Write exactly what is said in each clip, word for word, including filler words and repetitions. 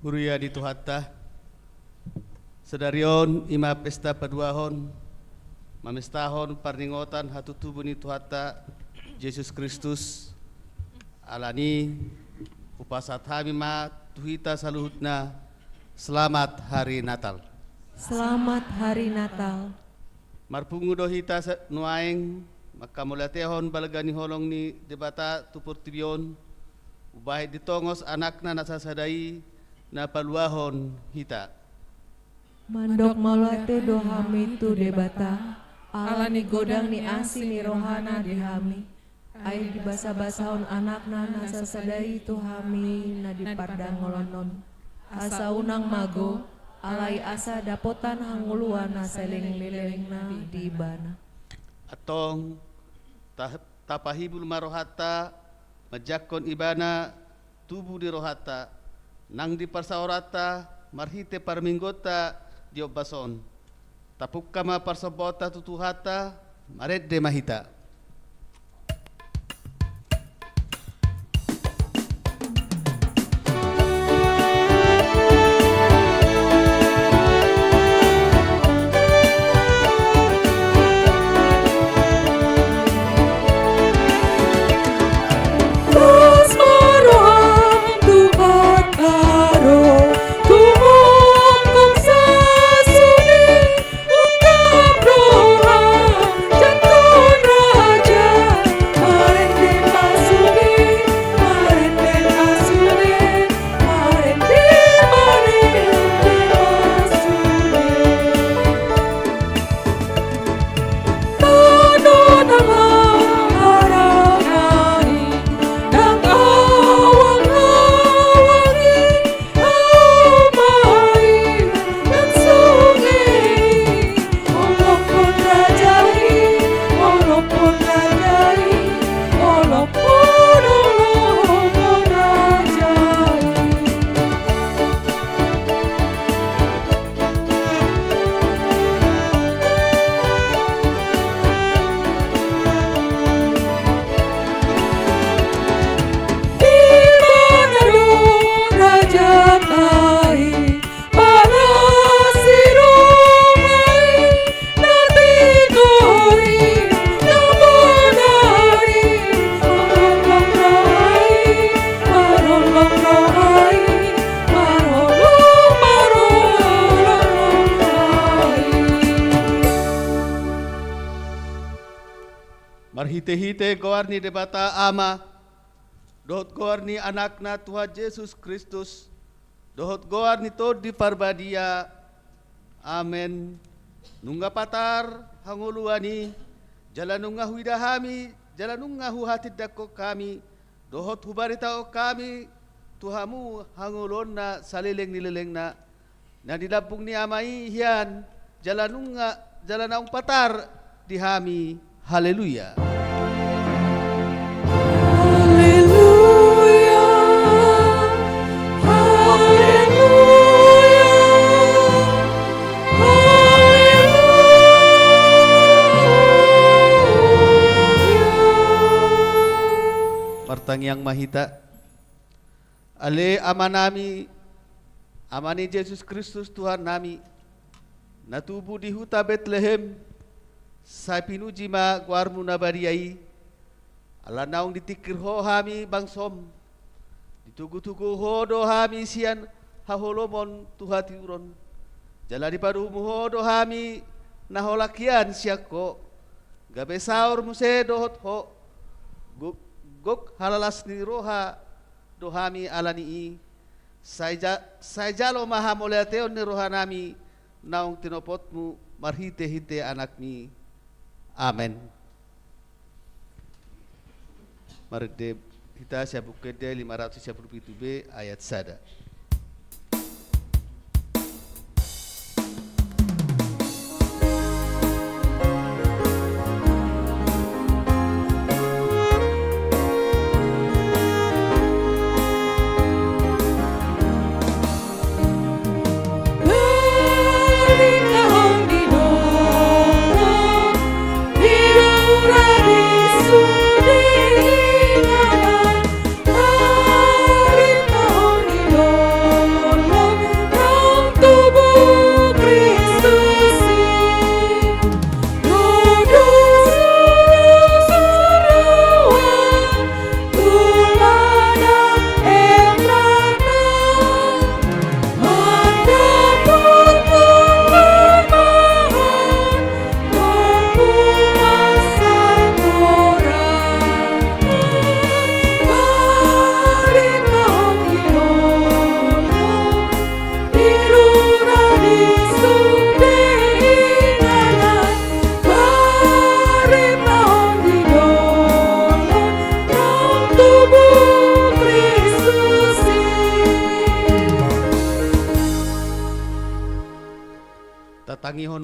Huria ni Tuhanta, sadari on i ma pesta paduahon, mamestahon parningotan hatutubu ni Tuhanta Jesus Kristus. Alani i, hupasahat hami ma tu hita saluhutna, Selamat Hari Natal. Selamat Hari Natal. Marpungu do hita sa-, nuaeng, manghamauliatehon balga ni holong ni Debata tu portibi on, umbahen ditongos Anakna na sasada i, na paluahon hita. Mandok mauliate do hami tu Debata, ala ni godang ni asi ni rohana di hami, ai dibasabasahon Anakna na sasada i tu hami na di pardangolon on. Asa unang mago, alai asa dapotan hangoluan na saleleng ni lelengna di Ibana. Antong, ta-, tapahibul ma rohanta, manjangkon Ibana, tubu ni rohanta, nang di parsaoranta, marhite parmingguonta di ombas on. Tapungka ma parsombaonta tu Tuhanta, marende ma hita. Marhitehite goar ni Debata Ama, dohot goar ni Anakna Tuhan Jesus Kristus, dohot goar ni Tondi Parbadia. Amen. Nunga patar hangoluan i, jala nunga huida hami, jala nunga huhatindangkon hami, dohot hubaritahon hami tu hamu hangoluanna saleleng ni lelengna, na di lambung ni Ama i hian, jala nunga, jala naung patar di hami. Haleluya. Haleluya. Haleluya. Haleluya. Martangiang ma hita. Ale Amanami, Ama ni Jesus Kristus Tuhannami, na tubu di huta Betlehem, sai pinuji ma goarmu na badia i, ala naung ditingkir Ho hami bangsom, ditugutugu Ho do hami sian haholomon tu hatiuron, jala dipadomu Ho do hami na holan hian sian Ho, gabe saor muse dohot Ho, gok, gok halalas ni roha do hami alani i, sai ja-, sai jalo ma hamauliateon ni rohanami naung tinopotmu marhitehite Anakmi. Amen. Marende hita sian Buku Ende lima ratus sia pulu pitu B ayat sada.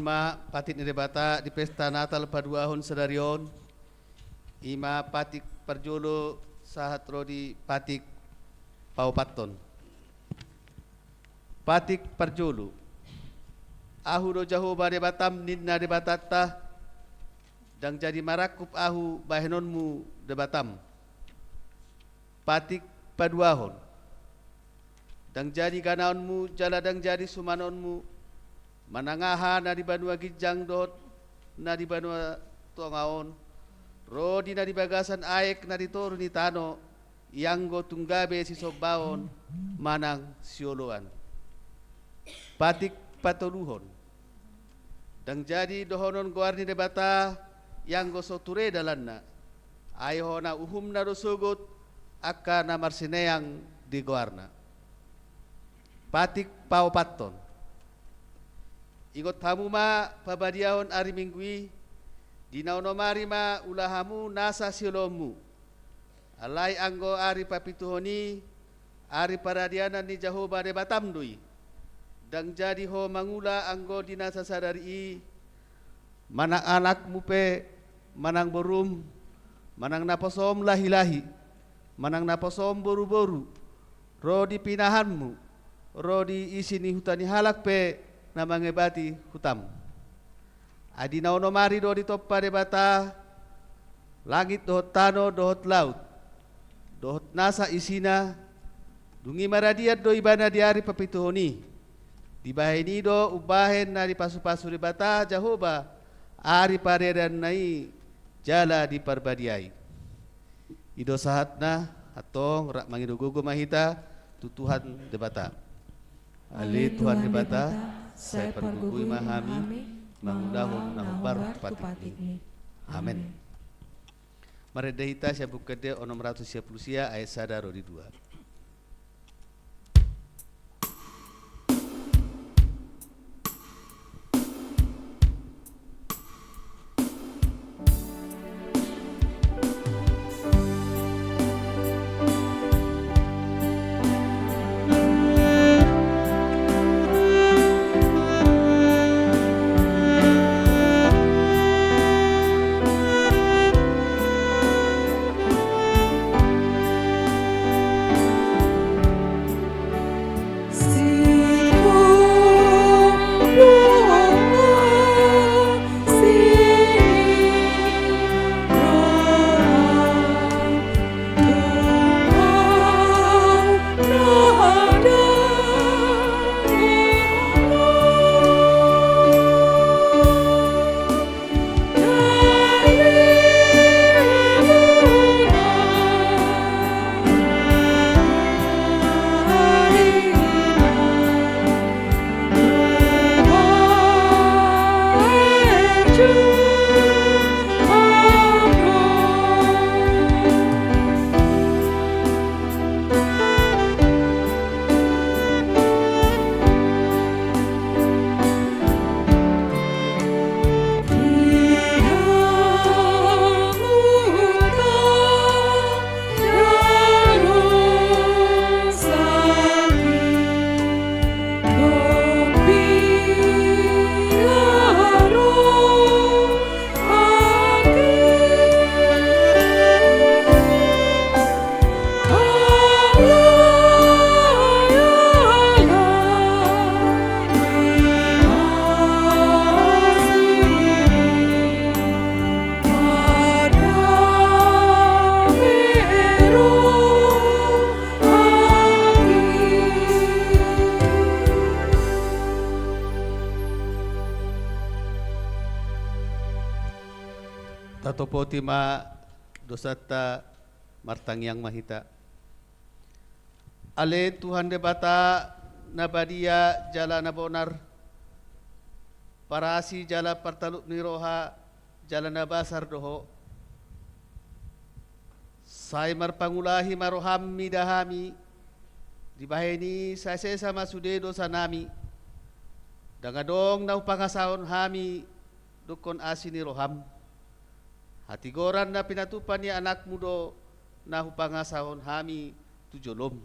Ma patik ni Debata di pesta Natal paduahon sadari on, i ma patik parjolo sahat ro di patik paopathon. Patik parjolo. Ahu do Jahowa Debatam, ninna Debatanta, ndang jadi marangkup Ahu bahenonmu Debatam. Patik paduahon. Ndang jadi ganaonmu jala ndang jadi sumanonmu, manang aha na di banua ginjang dohot na di banua tonga on, ro di na di bagasan aek na di toru ni tano, ianggo tung gabe sisombaon manang sioloan. Patik patoluhon. Ndang jadi dohonon goar ni Debata, ianggo so ture dalanna. Ai hona uhumna do sogot angka na marsineang di goarna. Patik paopathon. Ingot hamu ma pabadiahon ari Minggu i, di na onom ari ma ula hamu nasa sioloonmu. Alai anggo ari papituhon i, ari paradianan ni Jahowa Debatam do i. Ndang jadi ho mangula anggo di na sasadari i, manang anakmu pe, manang borum, manang naposom lahilahi, manang naposom boruboru, ro di pinahanmu, ro di isi ni huta ni halak pe na mangebati hutam. Ai di na onom ari do ditompa Debata langit dohot tano dohot laut, dohot nasa isina, dung i maradian do ibana di ari papituhon i. Dibahen i do umbahen na dipasupasu Debata Jahowa ari paradianna i jala diparbadiai. I do sahatna, antong rap mangido gogo ma hita tu Tuhan Debata. Ale Tuhan Debata, sai pargogoi ma hami mangulahon na hombar tu patikmi. Amen. Marende hita sian Buku Ende onom ratus sia pulu sia ayat sada ro di dua. Tatopoti ma dosanta, martangiang ma hita. Ale Tuhan Debata na badia jala na bonar, parasi jala partalup ni roha jala na basar do Ho. Sai marpangulahi ma roham mida hami, dibahen i sai sesa ma sude dosanami. Ndang adong na hupangasahon hami dokkon asi ni roham. Hatigoran na pinatupa ni anakmu do na hupangasahon hami tu jolom.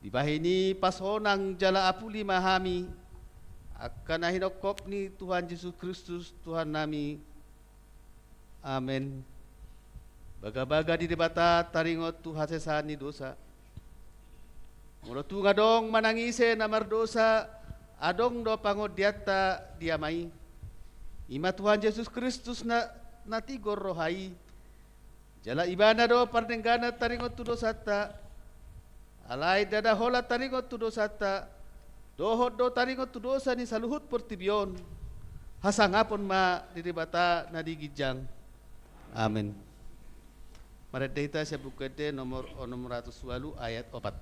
Dibahen i pasonang jala apuli ma hami, Angka na hinophop ni Tuhan Jesus Kristus, Tuhannami. Amen. Bagabaga ni Debata taringot tu hasesaan ni dosa. Molo tung adong manang ise na mardosa, adong do pangondianta di Ama i. I ma Tuhan Jesus Kristus na, na tigor roha i. Jala Ibana do pardengganan taringot tu dosanta. Alai ndada holan taringot tu dosanta, dohot do taringot tu dosa ni saluhut portibi on. Hasangapon ma di Debata na di ginjang. Amen. Marende hita sian Buku Ende nomor onom ratus ualu ayat opat.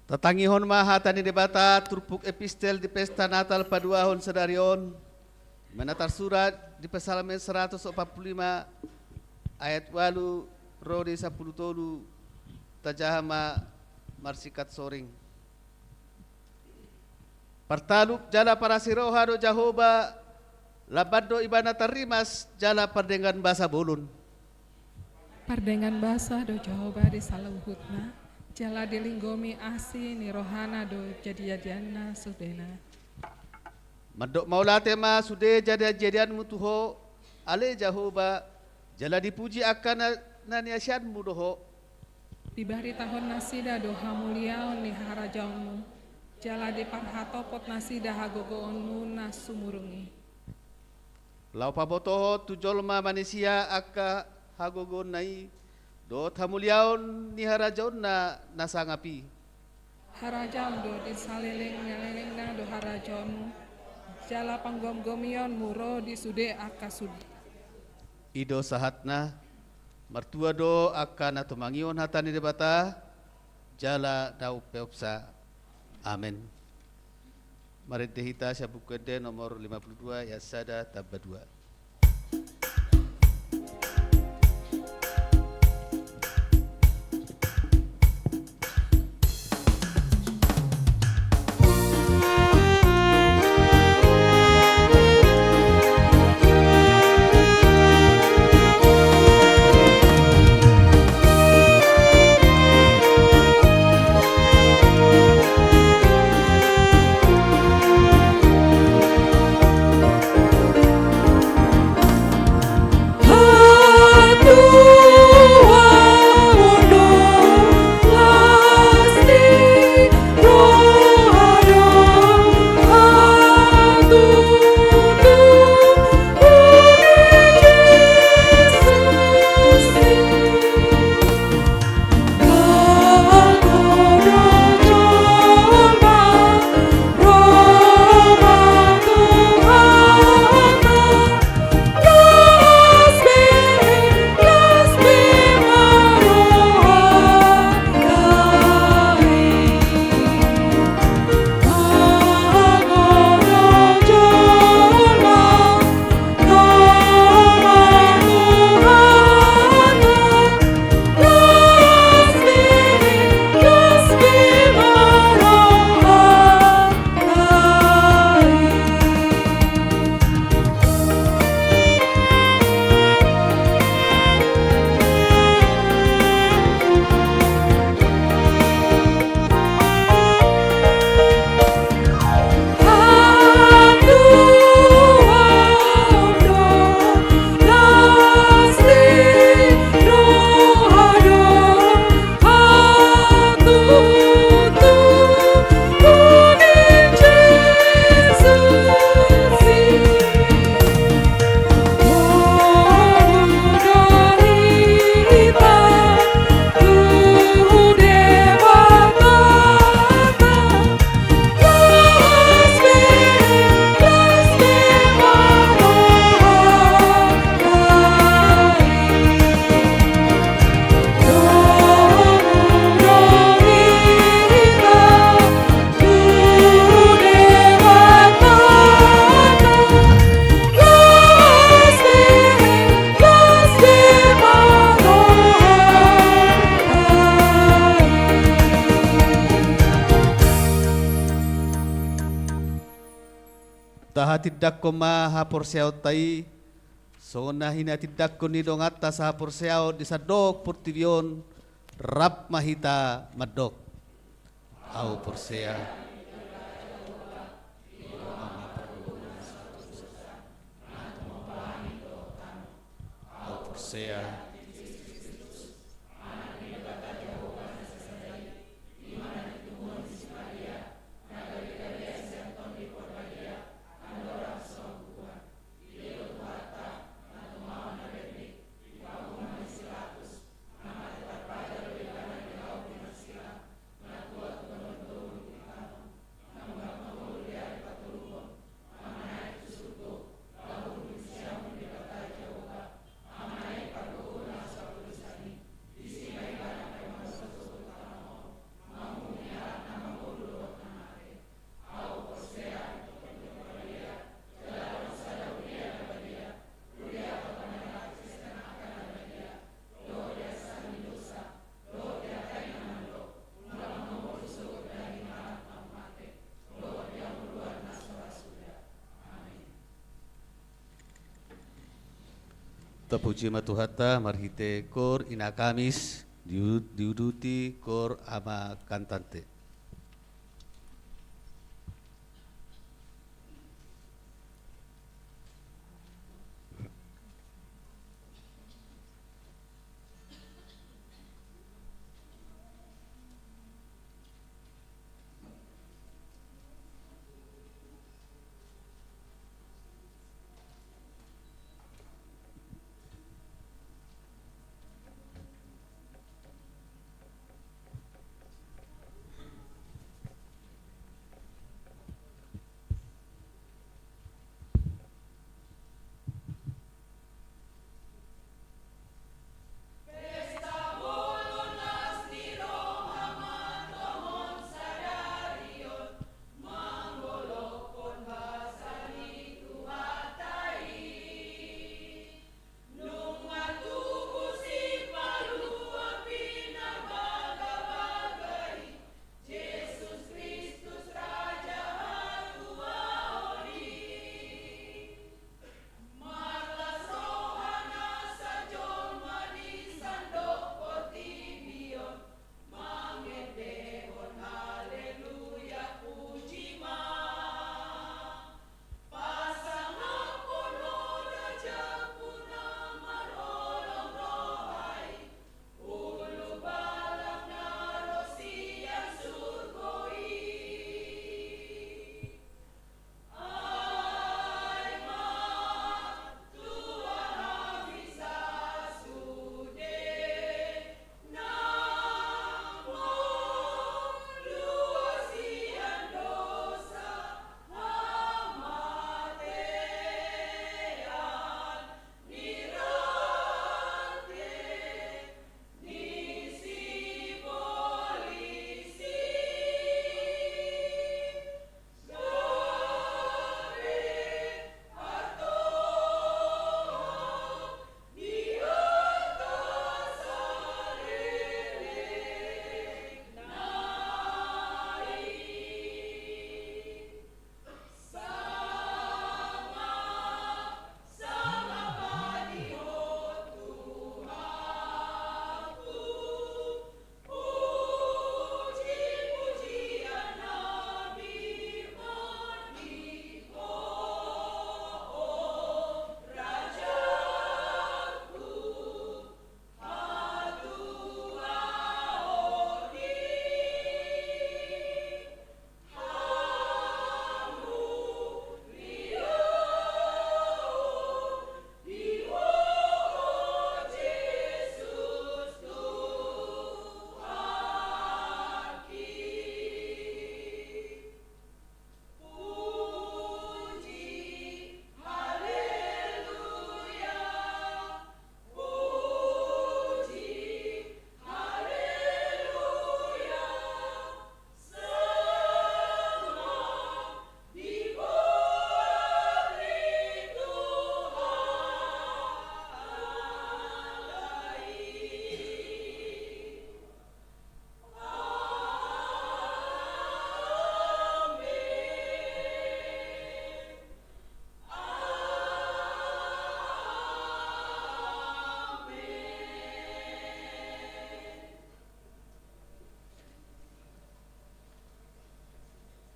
Tatangihon ma hata ni Debata turpuk epistel di pesta Natal paduahon sadari on. Ima na tarsurat di Psalmen seratus opat pulu lima ayat ualu ro di sampulu tolu, tajaha ma marsingkat soring. Partalup jala parasi roha do Jahowa, lamban do Ibana tarrimas jala pardenggan basa bolon. Pardenggan basa do Jahowa di saluhutna, jala dilinggomi asi ni rohana do jadijadianna sudena. Mandok mauliate ma sude jadijadianmu tu Ho, ale Jahowa, jala dipuji angka na, na niasianmu do Ho. Dibaritahon nasida do hamuliaon ni harajaonmu, jala diparhatopot nasida hagogoonmu na sumurung i. Laho pabotohon tu jolma manisia angka hagogoonna i, dohot hamuliaon ni harajaonna na sangap i. Harajaon do di saleleng ni lelengna do harajaonmu, jala panggomgomionmu ro di sude angka sude. I do sahatna. Martua do angka na tumangihon hata ni Debata, jala na umpeopsa. Amen. Marende hita sian Buku Ende nomor lima pulu dua ayat sada tamba dua. Tahatindangkon ma haporseaonta i, songon na hinatindangkon ni donganta sahaporseaon di sandok portibi on, rap ma hita mandok. Ahu porsea. Ahu porsea. Tapuji ma Tuhanta marhite kor Ina Kamis, diu-, diuduti kor Ama Kantante.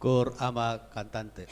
Cor ama cantante.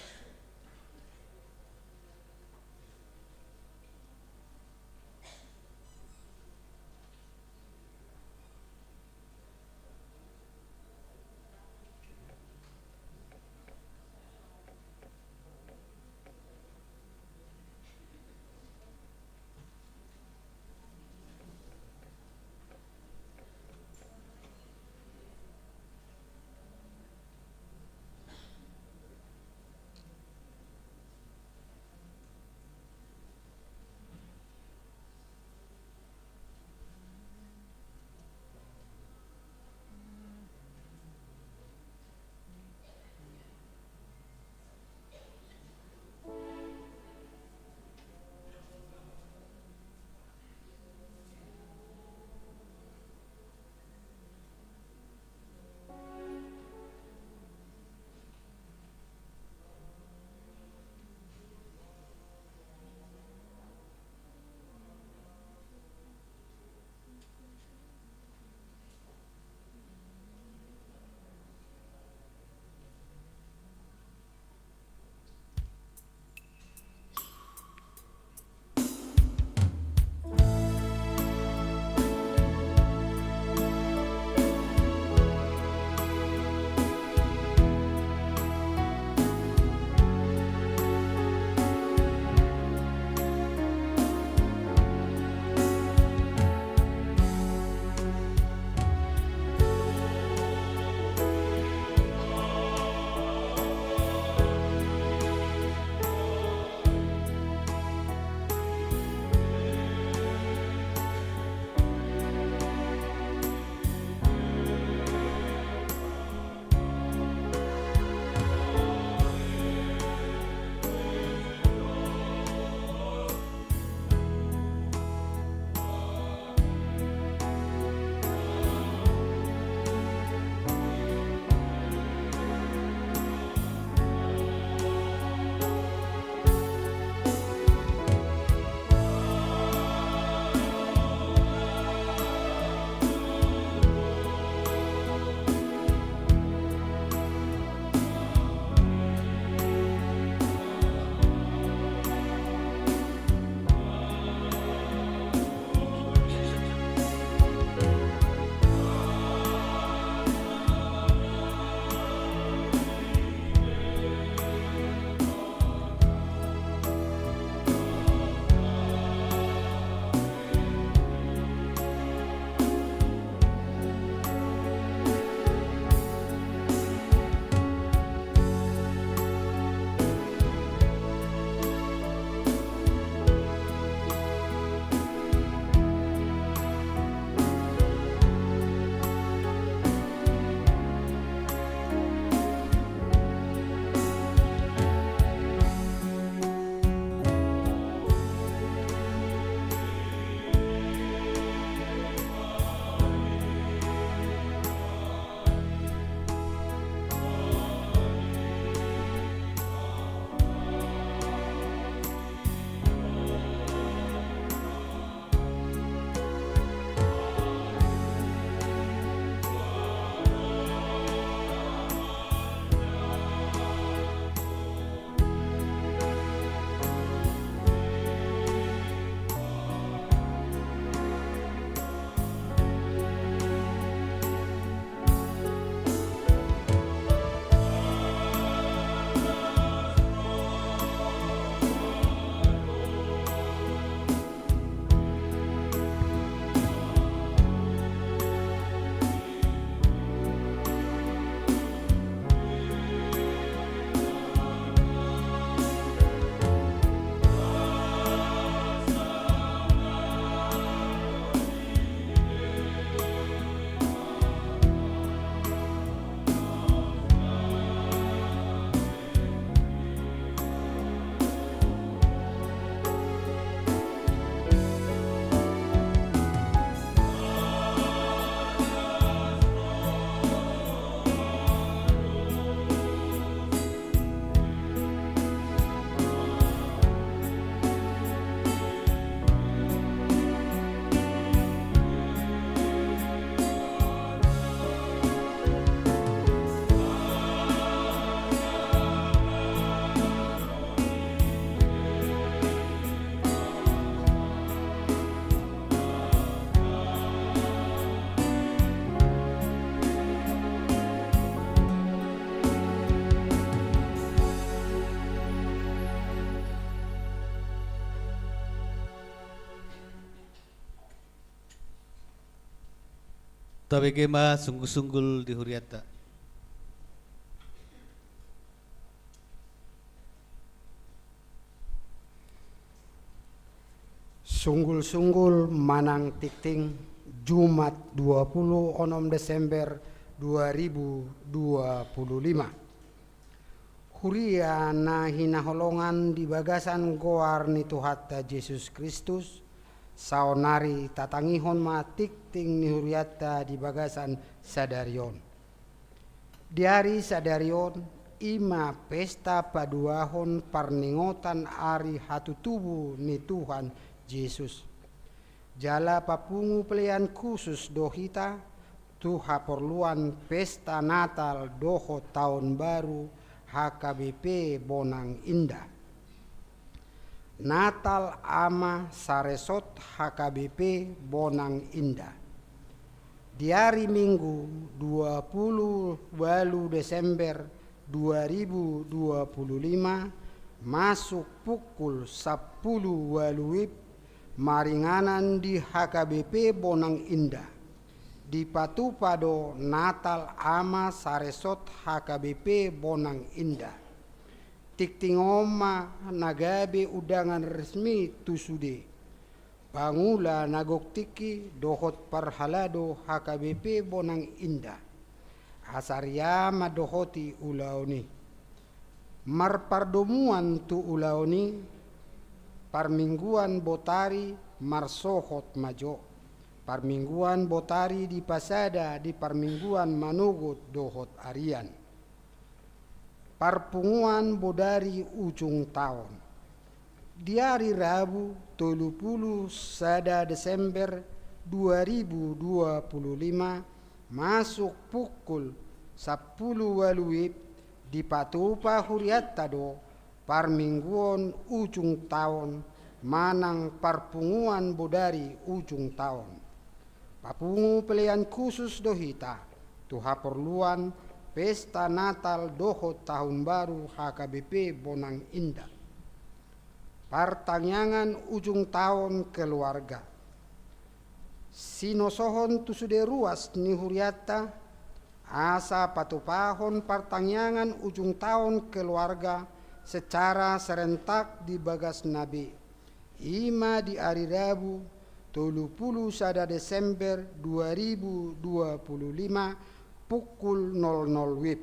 Tabege ma sunggul-sunggul di hurianta. Sunggul-sunggul manang tingting, Jumat dua puluh onom Desember dua ribu dua puluh lima. Huria na hinaholongan di bagasan goar ni Tuhanta Jesus Kristus, saonari tatangihon ma tingting ni hurianta di bagasan sadari on. Di ari sadari on, i ma pesta paduahon parningotan ari hatutubu ni Tuhan Jesus. Jala papungu pelean khusus do hita tu haporluan pesta Natal dohot Taon Baru H K B P Bonang Indah. Natal Ama Saresot H K B P Bonang Indah. Di ari Minggu dua puluh ualu Desember dua ribu dua puluh lima, masuk pukul sampulu ualu WIB, maringanan di H K B P Bonang Indah. Dipatupa do Natal Ama Saresot H K B P Bonang Indah. Tingting on ma na gabe undangan resmi tu sude pangula na gok tingki dohot parhalado H K B P Bonang Indah. Asa riama dohoti ulaon i. Marpardomuan tu ulaon i, parmingguan botari marsohot ma jo. Parmingguan botari dipasada di parmingguan manogot dohot arian. Parpunguan bodari ujung taon. Di ari Rabu tolu pulu sada Desember dua ribu dua pulu lima, masuk pukul sampulu ualu WIB, dipatupa hurianta do parmingguon ujung taon manang parpunguan bodari ujung taon. Papungu pelean khusus do hita tu haporluan pesta Natal dohot Taon Baru H K B P Bonang Indah. Partangiangan ujung taon keluarga. Sinosohon tu sude ruas ni hurianta, asa patupahon partangiangan ujung taon keluarga secara serentak di bagasna be. I ma di ari Rabu tolu pulu sada Desember dua ribu dua pulu lima, pukul nol nol WIB.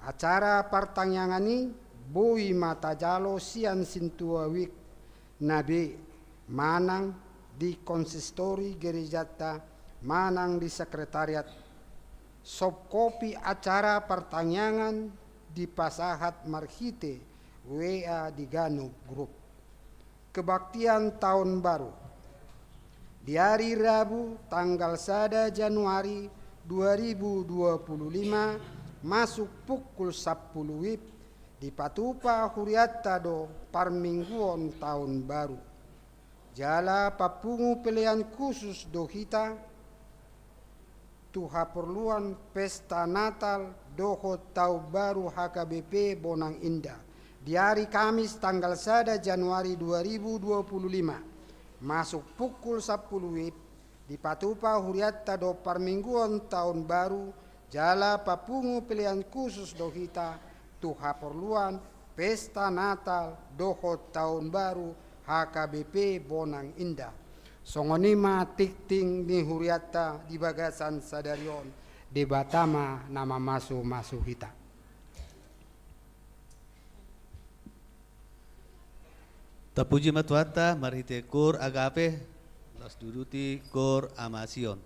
Acara partangiangan i boi ma tajalo sian sintua WIB na be, manang di konsistori gerejanta, manang di sekretariat. Soft copy acara partangiangan dipasahat marhite WA di ganup grup. Kebaktian Taon Baru. Di ari Rabu tanggal sada Januari dua ribu dua pulu lima, masuk pukul sampulu WIB, dipatupa hurianta do parmingguon Taon Baru. Jala papungu pelean khusus do hita tu haporluan pesta Natal dohot Taon Baru H K B P Bonang Indah. Di ari Kamis tanggal sada Januari dua ribu dua pulu lima, masuk pukul sampulu WIB, dipatupa hurianta do parmingguon Taon Baru, jala papungu pelean khusus do hita tu haporluan pesta Natal dohot Taon Baru H K B P Bonang Indah. Songon i ma tingting ni hurianta di bagasan sadari on. Debata ma na mamasumasu hita. Tapuji ma Tuhanta marhite Koor Agape, laos diuduti Koor Ama Sion.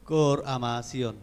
Kor Ama Sion.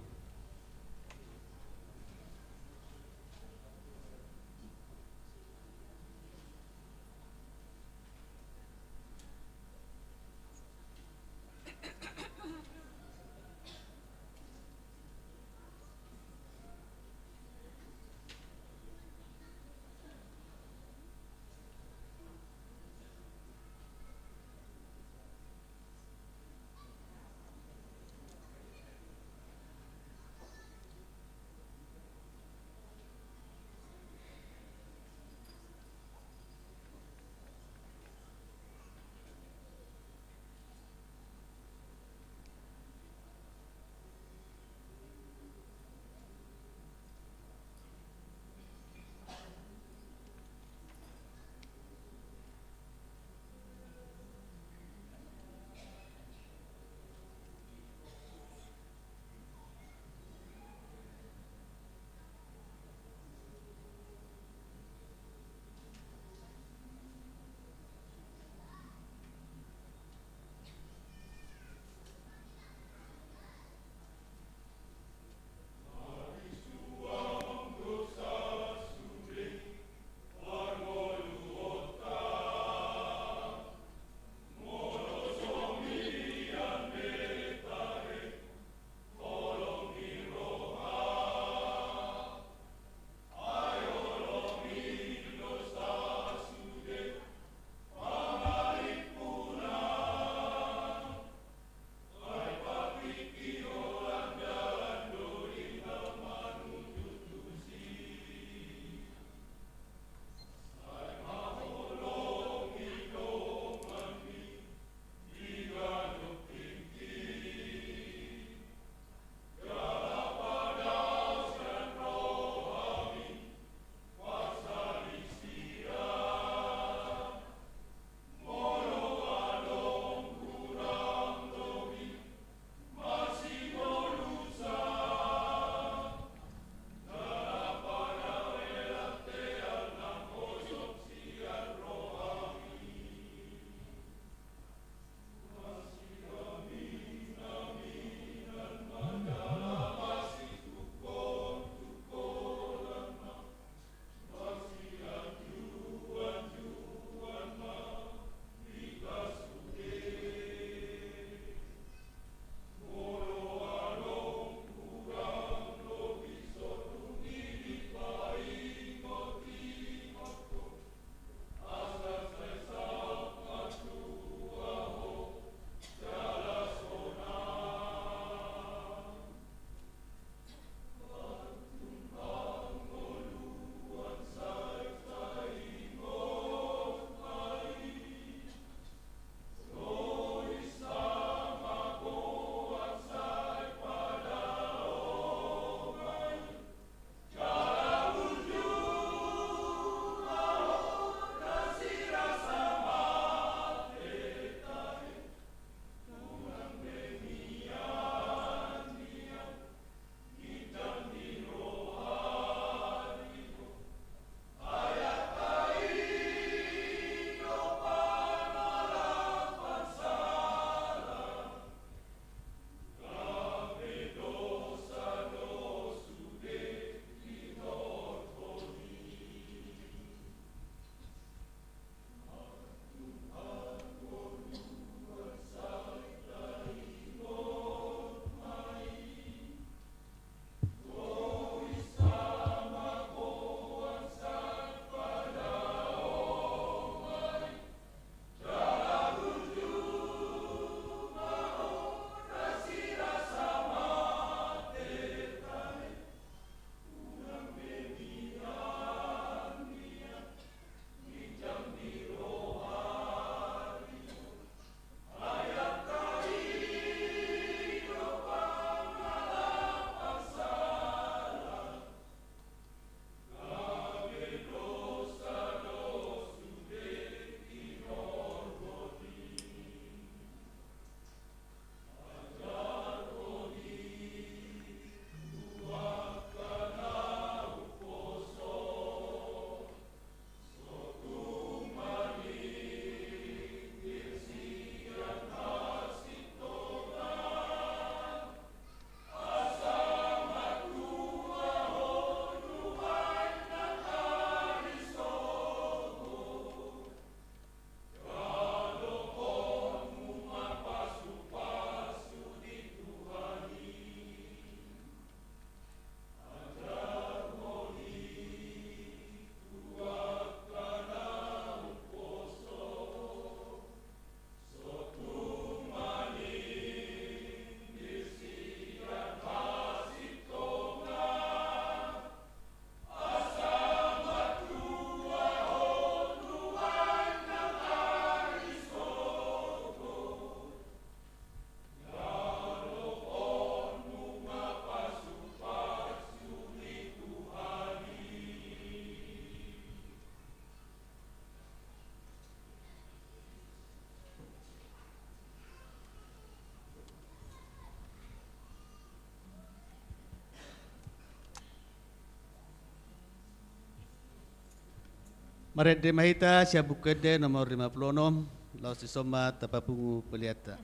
Marende ma hita sian Buku Ende nomor lima puluh onom, laos dison ma tapapungu pelenta.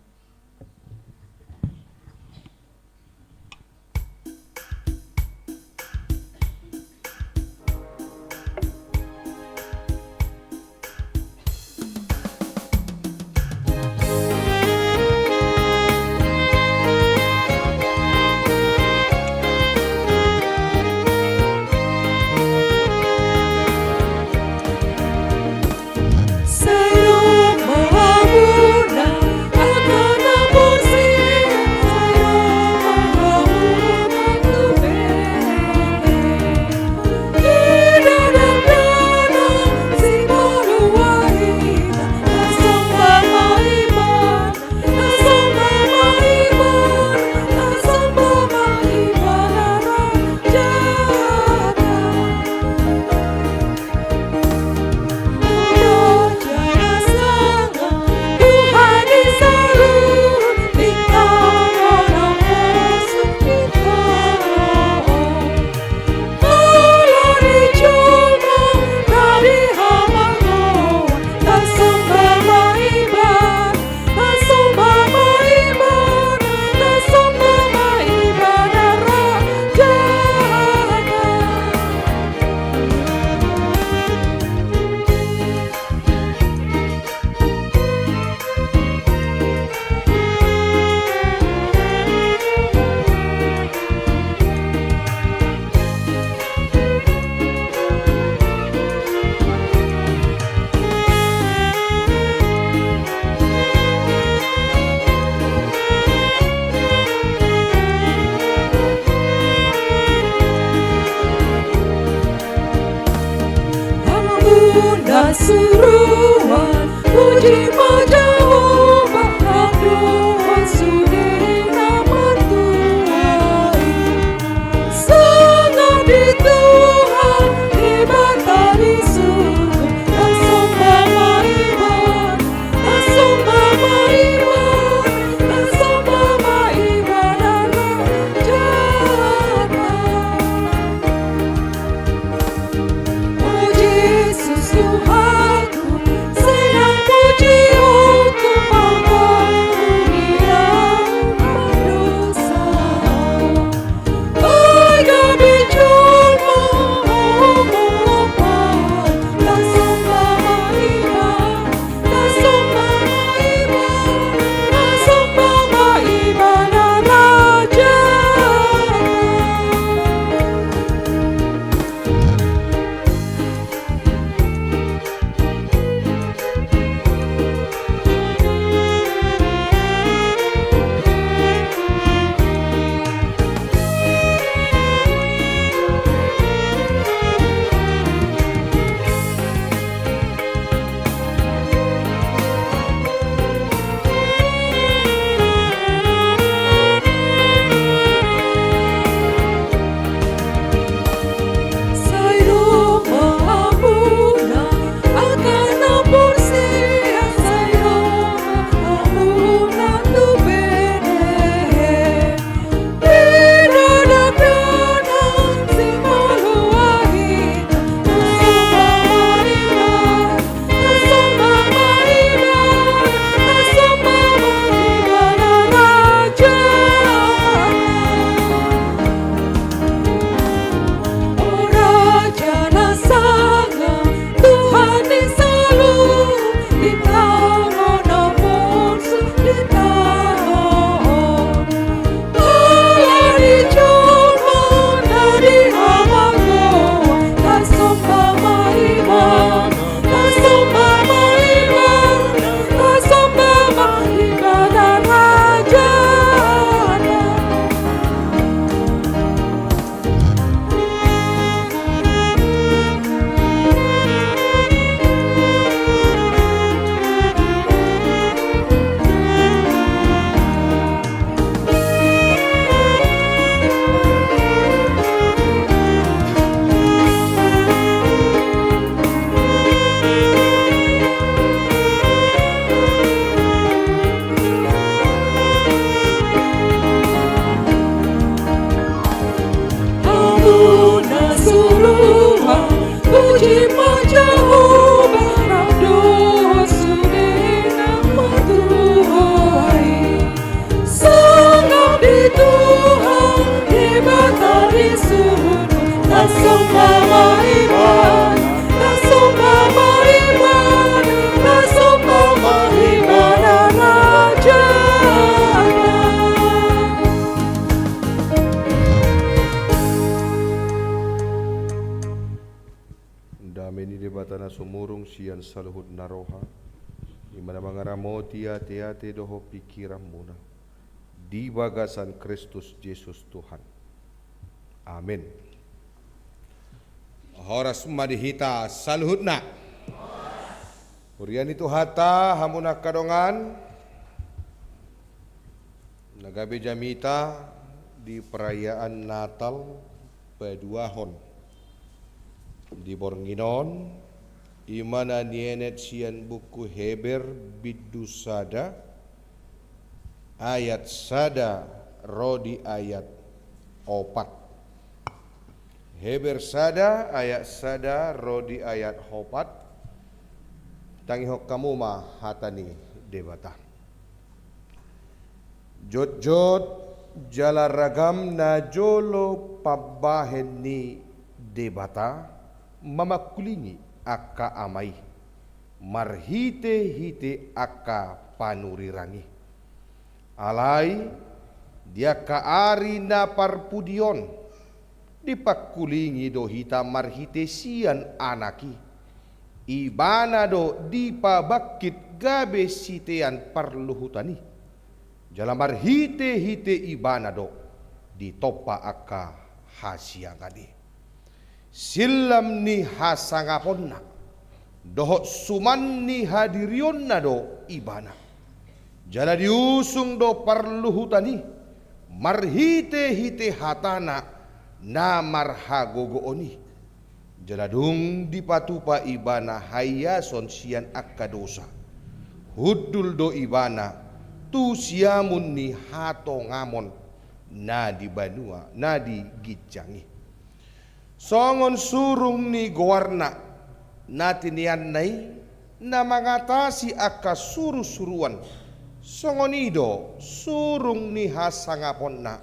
Anggo na suruan, puji ma Jahowa, anggo sude na martua i. Sangap di Tuhan, Debata di surgo, tasomba ma Ibana, tasomba ma Ibana, tasomba ma Ibana, Rajana. O Jesus Tuhan, Debata na sumurung sian saluhut na roha, i ma na mangaramoti ateate dohot pingkiranmuna di bagasan Kristus Jesus Tuhan. Amen. Horas ma di hita saluhutna. Huria ni Tuhanta, hamu na angka dongan, na gabe jamita di perayaan Natal paduahon di borngin on, i ma na nienet sian buku Heber bindu sada ayat sada ro di ayat opat. Heber sada ayat sada ro di ayat opat. Tangihon hamu ma hata ni Debata. Jotjot jala ragam na jolo pambahen ni Debata mamangkulingi angka ama i marhitehite angka panurirang i. Alai di angka ari na parpudi on, dipangkulingi do hita marhite sian Anak i. Ibana do dipabangkit gabe sitean parluhutan i. Jala marhitehite Ibana do ditompa angka hasiangan i. Sillam ni hasangaponna dohot suman ni hadirionna do Ibana. Jala diusung do parluhutan i marhitehite hatana na marhagogoon i. Jala dung dipatupa Ibana haiason sian angka dosa, hundul do Ibana tu siamun ni hatongamon na di banua na di ginjang i. Songon surung ni goarna na tineanna i na mangatasi angka surusuruan, songon i do surung ni hasangaponna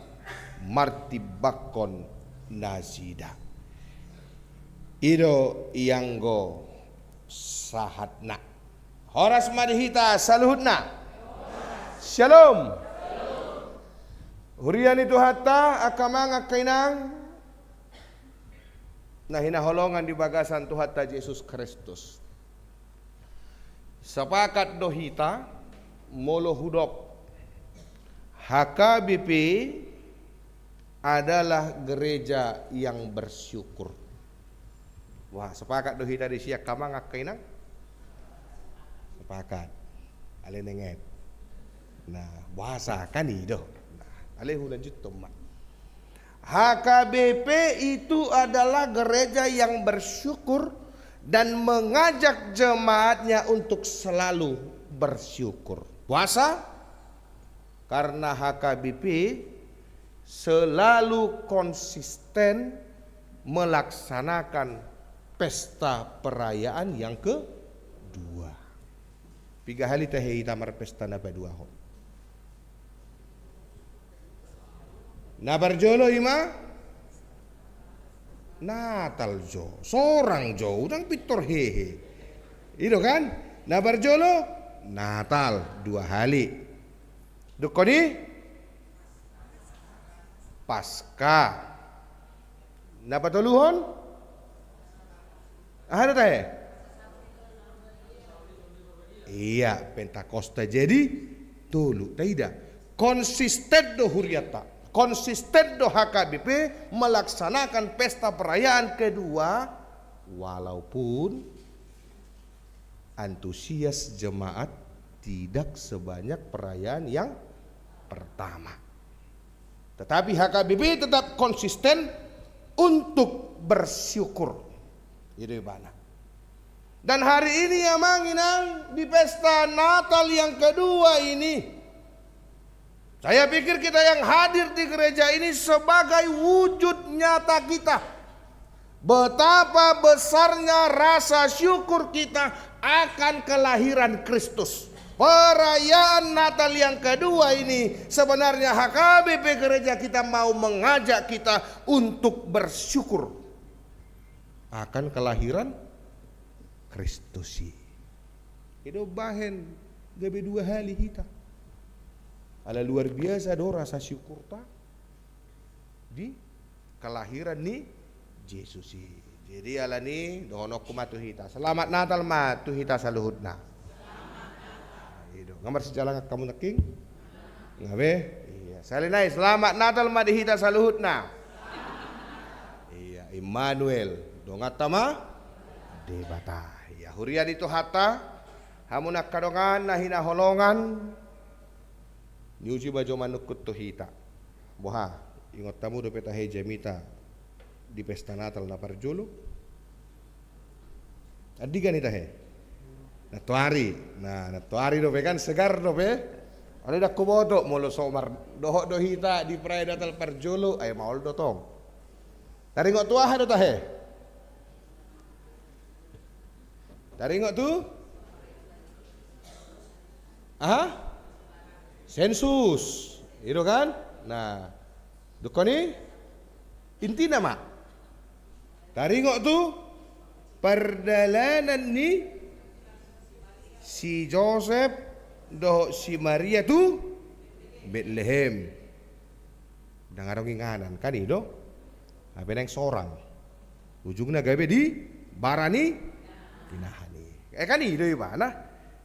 martimbangkon nasida. I do ianggo sahatna. Horas ma di hita saluhutna. Syalom. Huria ni Tuhanta, angka amang, angka inang na hinaholongan di bagasan Tuhanta Jesus Kristus. Sepakat do hita molo hudok H K B P adalah gereja yang bersyukur. Wah, sepakat do hita disi angka amang, angka inang? Sepakat. Alai nenget. Nah, boasa kan i do. Nah, alai hulanjuthon ma. H K B P itu adalah gereja yang bersyukur dan mengajak jemaatnya untuk selalu bersyukur. Boasa? Karena H K B P selalu konsisten melaksanakan pesta perayaan yang kedua. Piga hali tahe hita marpesta na paduahon? Na parjolo i ma Natal jo, sorang jo, unang pintor hehe. I do kan? Na parjolo Natal dua hali. Dungkon i Paska. Na patoluhon? Aha do tahe? Iya, Pentakosta. Jadi tolu, taida. Konsisten do hurianta, konsisten do H K B P melaksanakan pesta perayaan kedua, walaupun antusias jemaat tidak sebanyak perayaan yang pertama. Tetapi H K B P tetap konsisten untuk bersyukur. I do ibana. Dan hari ini, amang inang, di pesta Natal yang kedua ini, saya pikir kita yang hadir di gereja ini sebagai wujud nyata kita betapa besarnya rasa syukur kita akan kelahiran Kristus. Perayaan Natal yang kedua ini sebenarnya H K B P gereja kita mau mengajak kita untuk bersyukur akan kelahiran Kristus i. I do bahen gabe dua hali hita. Ala luar biasa do rasa syukurta di kelahiran ni Jesus i. Jadi alani dohononku ma tu hita, selamat Natal ma tu hita saluhutna. I do, nga marsijalangan hamu nangkin? Nga be? Ia, sahali nai, selamat Natal ma di hita saluhutna. Ia, Immanuel, donganta ma Debata. Ia, huria ni Tuhanta, hamu na angka dongan na hinaholongan, niuji ma jo manungkun tu hita. Boha, ingot hamu dope tahe jamita di pesta Natal na parjolo? Andigan i tahe? Nantoari. Nah, nantoari dope kan, segar dope. Alai ndang huboto molo so mardohot do hita di perayaan Natal parjolo, ai maol do tong. Taringot tu aha do tahe? Taringot tu aha? Sensus. I do kan? Nah, dungkon i intina ma. Taringot tu pardalanan ni si Josep dohot si Maria tu Betlehem. Ndang adong inganan, kan i do? Hape naeng sorang. Ujungna gabe di bara ni pinahan i. Eh, kan i do ibana.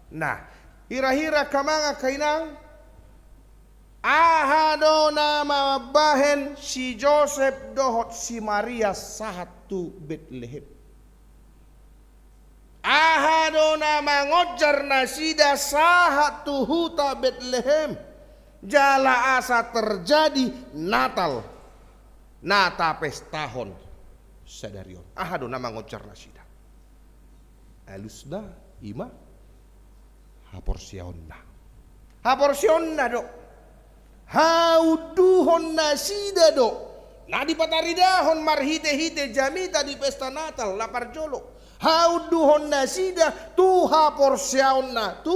Nah, hira-hira angka amang angka inang, aha do na mambahen si Josep dohot si Maria sahat tu Betlehem? Aha do na mangonjar nasida sahat tu huta Betlehem, jala asa terjadi Natal na tapestahon sadari on? Aha do na mangonjar nasida? Alusna i ma haporseaonna. Haporseaonna do. Haunduhon nasida do na dipataridahon marhite-hite jamita di pesta Natal na parjolo. Haunduhon nasida tu haporseaonna tu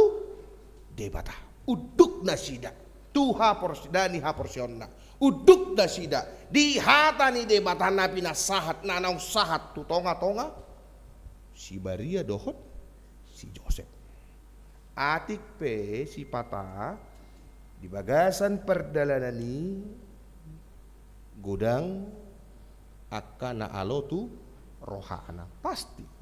Debata. Unduk nasida tu hapors-, ndani haporseaonna. Unduk nasida di hata ni Debata na pinasahat, na naung sahat tu tonga-tonga si Maria dohot si Josep. Atik pe sipata di bagasan pardalanan i godang angka na alo tu rohana. Pasti.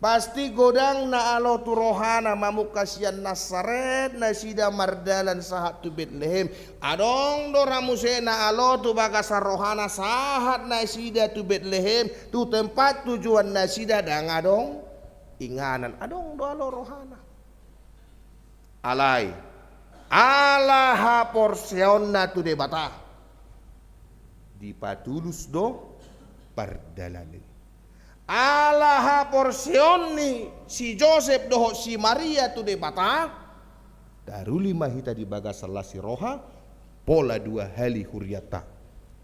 Pasti godang na alo tu rohana mamungka sian Nasaret nasida mardalan sahat tu Betlehem. Adong do ra muse na alo tu bagasan rohana sahat nasida tu Betlehem, tu tempat tujuan nasida? Ndang adong inganan. Adong do alo rohana. Alai ala haporseaonna tu Debata, dipatulus do pardalanan i. Ala haporseaon ni si Josep dohot si Maria tu Debata, taruli ma hita di bagasan las ni roha, pola dua hali hurianta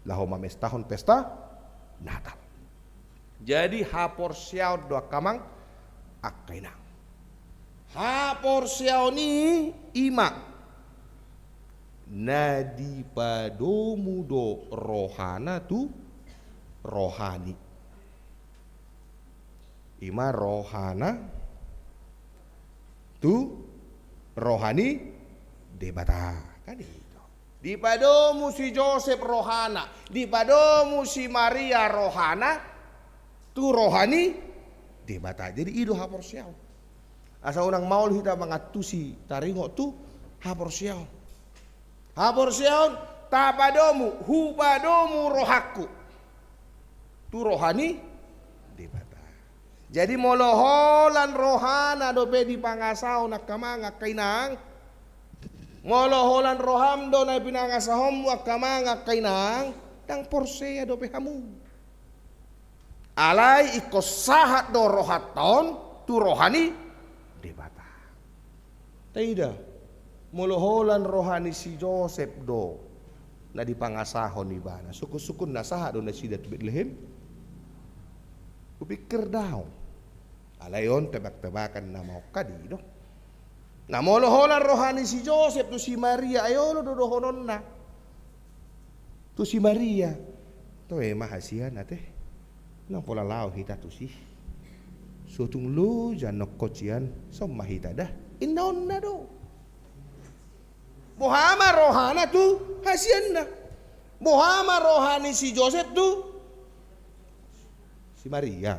laho mamestahon pesta Natal. Jadi haporseaon do angka amang angka inang. Haporseaon i, i ma na dipadomu do rohana tu rohani. I ma rohana tu roha ni Debata. Kan i do. Dipadomu si Josep rohana, dipadomu si Maria rohana tu roha ni Debata. Jadi i do haporseaon. Asa unang maol hita mangantusi taringot tu haporseaon. Haporseaon, tapadomu, hupadomu rohangku tu roha ni Debata. Jadi molo holan rohana dope dipangasahon angka amang angka inang, molo holan roham do na pinangasahonmu angka amang angka inang, ndang porsea dope hamu. Alai ingkon sahat do rohanta on tu roha ni Debata. Taida, molo holan roha ni si Josep do na dipangasahon ibana, sungkun-sungkun na sahat do nasida tu Betlehem? Hupikir daong. Alai on tebak-tebakan na mangkadi do. Na molo holan roha ni si Josep tu si Maria, ai olo do dohononna tu si Maria. Toe ma hasian ate, nang pola laho hita tusi. So tung loja nongkon sian son ma hita da. Inna onna do. Boha ma rohana tu hasianna? Boha ma roha ni si Josep tu Si Maria.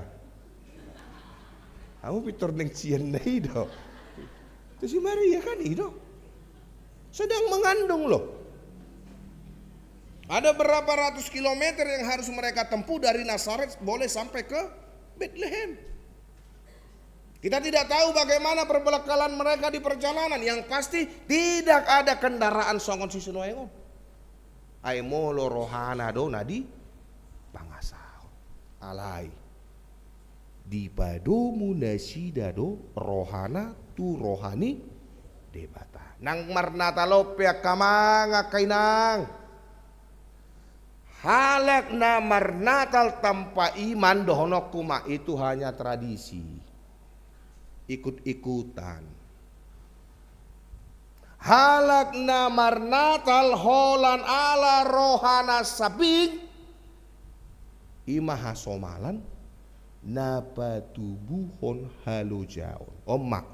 Hamu pintor naeng sian na i do. Tu si Maria kan i do. Sedang mengandung loh. Ada berapa ratus kilometer yang harus mereka tempuh dari Nazaret boleh sampai ke Betlehem. Kita tidak tahu bagaimana perbekalan mereka di perjalanan. Yang pasti tidak ada kendaraan songon si nuaeng on. Ai molo rohana do na dipangasahon. Alai dipadomu nasida do rohana tu roha ni Debata. Nang marnatal on pe angka amang, angka inang. Halak na marnatal tanpa iman, dohononku ma, itu hanya tradisi, ikut-ikutan. Halak na marnatal holan ala rohana sambing, i ma hasomalan na patubuhon halojaon. On ma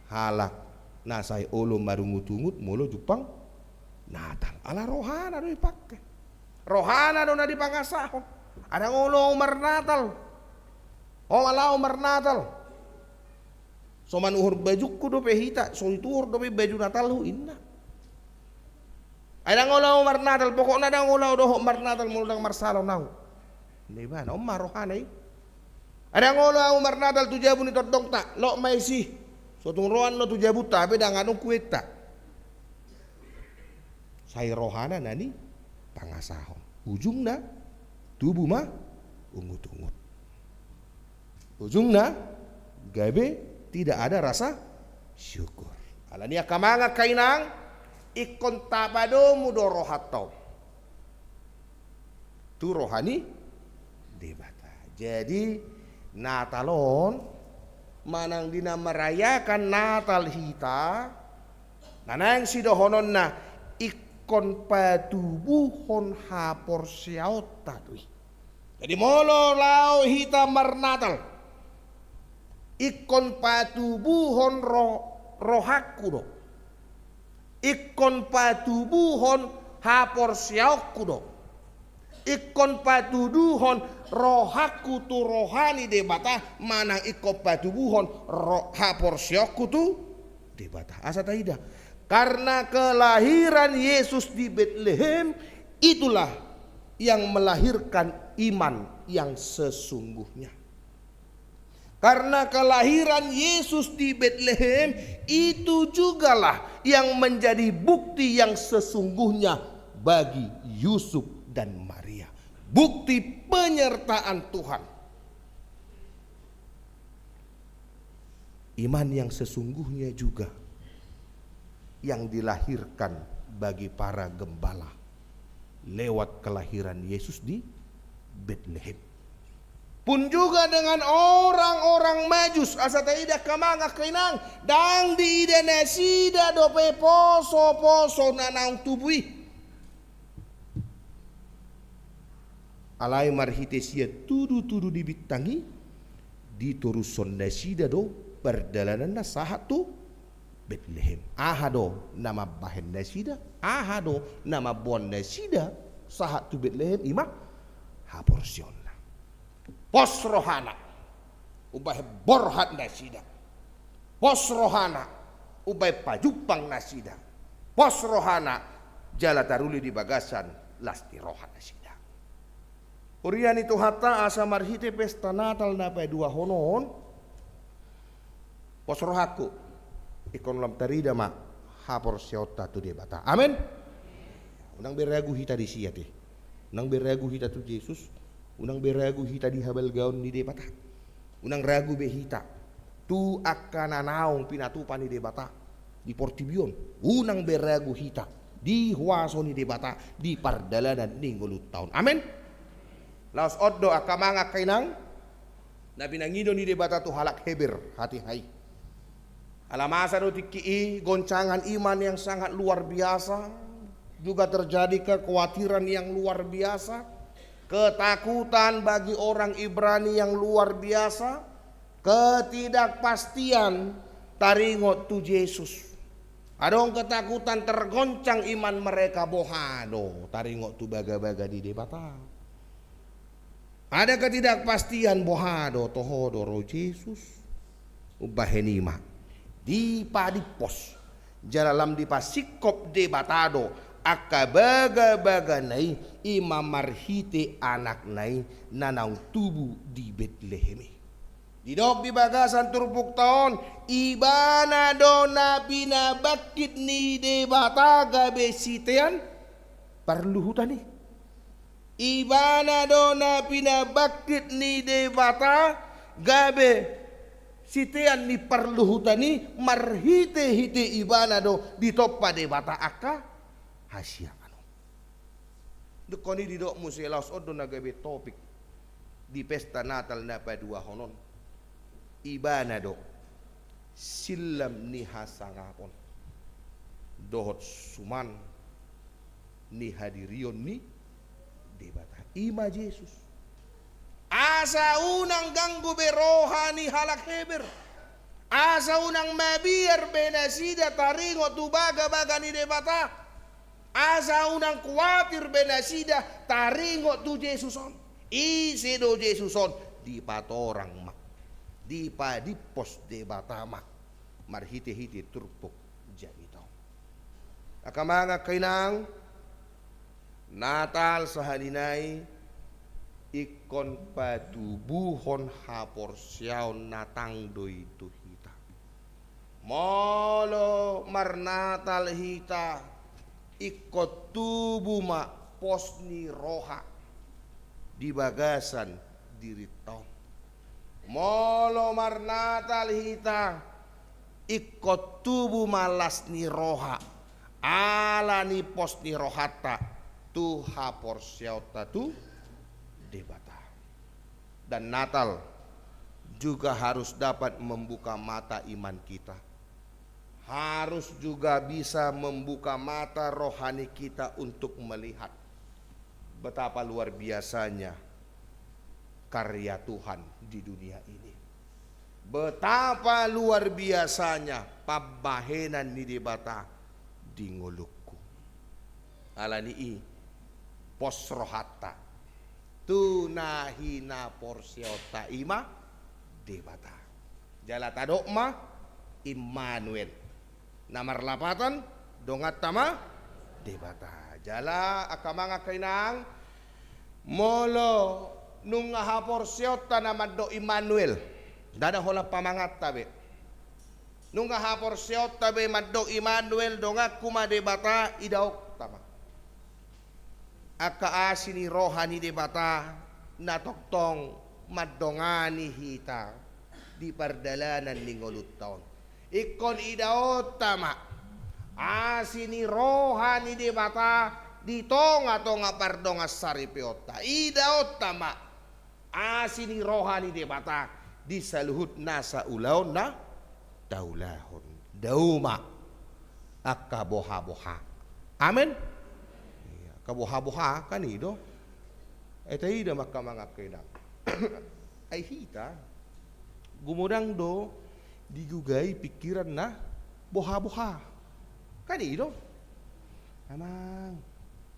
halak na sai olo marungut-ungut molo jumpang Natal. Ala rohana do dipangke. Rohana do na dipangasahon. Ai ndang olo ahu marnatal. Holan ahu marnatal, so manuhor bajungku dope hita, so dituhor dope baju Natalhu, inna. Ai ndang olo ahu marnatal, pokokna ndang olo ahu dohot marnatal molo ndang marsalon ahu. Ninna ibana, on ma rohana i. Ai ndang olo ahu marnatal tu jabu ni tondongta, lot ma i si. So tung roan do tu jabunta, hape ndang adong kuenta. Sai rohana na nipangasahon. Ujungna, tubu ma ungut-ungut. Ujungna, gabe tidak ada rasa syukur. Alani i angka amang, angka inang, ingkon tapadomu do rohanta on tu roha ni Debata. Jadi, Natal on, manang di na merayakan Natal hita, na naeng sidohononna, ingkon patubuhon haporseaonta do i. Jadi molo laho hita marnatal, ingkon patubuhon ro-, rohangku do. Ingkon patubuhon haporseaonku do. Ingkon patuduhon rohangku tu roha ni Debata, manang ingkon patubuhon ro-, haporseaonku tu Debata. Asa taida. Karena kelahiran Yesus di Betlehem, itulah yang melahirkan iman yang sesungguhnya. Karena kelahiran Yesus di Betlehem, itu jugalah yang menjadi bukti yang sesungguhnya bagi Yusuf dan Maria. Bukti penyertaan Tuhan. Iman yang sesungguhnya juga yang dilahirkan bagi para gembala lewat kelahiran Yesus di Betlehem. Pun juga dengan orang-orang Majus, asa taida angka amang, angka inang, ndang diida nasida dope poso-poso na naung tubu i. Alai marhite sian tudu-tudu ni bintang i, ditorushon nasida do pardalananna sahat tu Betlehem. Aha do na mambahen nasida, aha do na mamboan nasida sahat tu Betlehem, i ma haporseaonna. Pos rohana, umbahen borhat nasida. Pos rohana, umbahen pajumpang nasida. Pos rohana, jala taruli di bagasan las ni roha nasida. Huria ni Tuhanta, asa marhite pesta Natal na paduahon on, pos rohangku, ingkon lam tarida ma haporseaonta tu Debata. Amen. Unang be ragu hita disi ate. Unang be ragu hita tu Jesus. Unang be ragu hita di habalgaon ni Debata. Unang ragu be hita tu angka na naung pinatupa ni Debata di portibi on. Unang be ragu hita di huaso ni Debata di pardalanan ni ngolunta on. Amen. Laos on do angka amang, angka inang, na pinangido ni Debata tu halak Heber hatiha i. Ala masa do tingki i goncangan iman yang sangat luar biasa, juga terjadi kekhawatiran yang luar biasa, ketakutan bagi orang Ibrani yang luar biasa, ketidakpastian, taringot tu Jesus. Adong ketakutan, tergoncang iman mereka, boha do taringot tu bagabaga ni Debata. Ada ketidakpastian, boha do, toho do ro Jesus? Umbahen i ma dipadimpos jala lam dipasingkop Debata do angka bagabagana i, i ma marhite Anakna i na naung tubu di Betlehem i. Didok di bagasan turpukta on, Ibana do na pinabangkit ni Debata gabe sitean parluhutan i. Ibana do na pinabangkit ni Debata gabe sitean ni parluhutan i, marhitehite Ibana do ditompa Debata angka hasiangan on. Dungkon i didok muse, laos on do na gabe topik di pesta Natal na paduahon on. Ibana do sillam ni hasangapon dohot suman ni hadirion ni Debata, i ma Jesus. Asa unang ganggu be roha ni halak Heber. Asa unang mabiar be nasida taringot tu bagabaga ni Debata. Asa unang kuatir be nasida taringot tu Jesus on. Ise do Jesus on? Dipatorang ma, dipadimpos Debata ma marhitehite turpuk jamita on. Angka amang, angka inang, Natal sahali nai ingkon patubuhon haporseaon na tang do i tu hita. Molo marnatal hita, ingkon tubu ma pos ni roha di bagasan dirinta on. Molo marnatal hita, ingkon tubu ma las ni roha ala ni pos ni rohanta tu haporseaonta tu Debata. Dan Natal juga harus dapat membuka mata iman kita. Harus juga bisa membuka mata rohani kita untuk melihat betapa luar biasanya karya Tuhan di dunia ini. Betapa luar biasanya pambahenan ni Debata di ngolungku. Ala ni i, pos rohanta tu na hinaporseaonta, i ma Debata. Jala tadok ma Immanuel. Na marlapatan, donganta ma Debata. Jala angka amang, angka inang, molo nunga haporseaonta na mandok Immanuel, ndada holan pamanganta be. Nunga haporseaonta be mandok Immanuel, donganku ma Debata, idaonta ma angka asi ni roha ni Debata na tongtong mandongani hita di pardalanan ni ngolunta on. Ingkon idaonta ma asi ni roha ni Debata di tongatonga pardongansaripeonta. Idaonta ma asi ni roha ni Debata di saluhut nasa ulaon na taulahon. Dao ma angka bohaboha. Amen. Ia, angka bohaboha kan i do. Ai taida ma angka amang, angka inang. Ai hita gumodang do digugai pingkiran na bohaboha. Kan i do. Amang,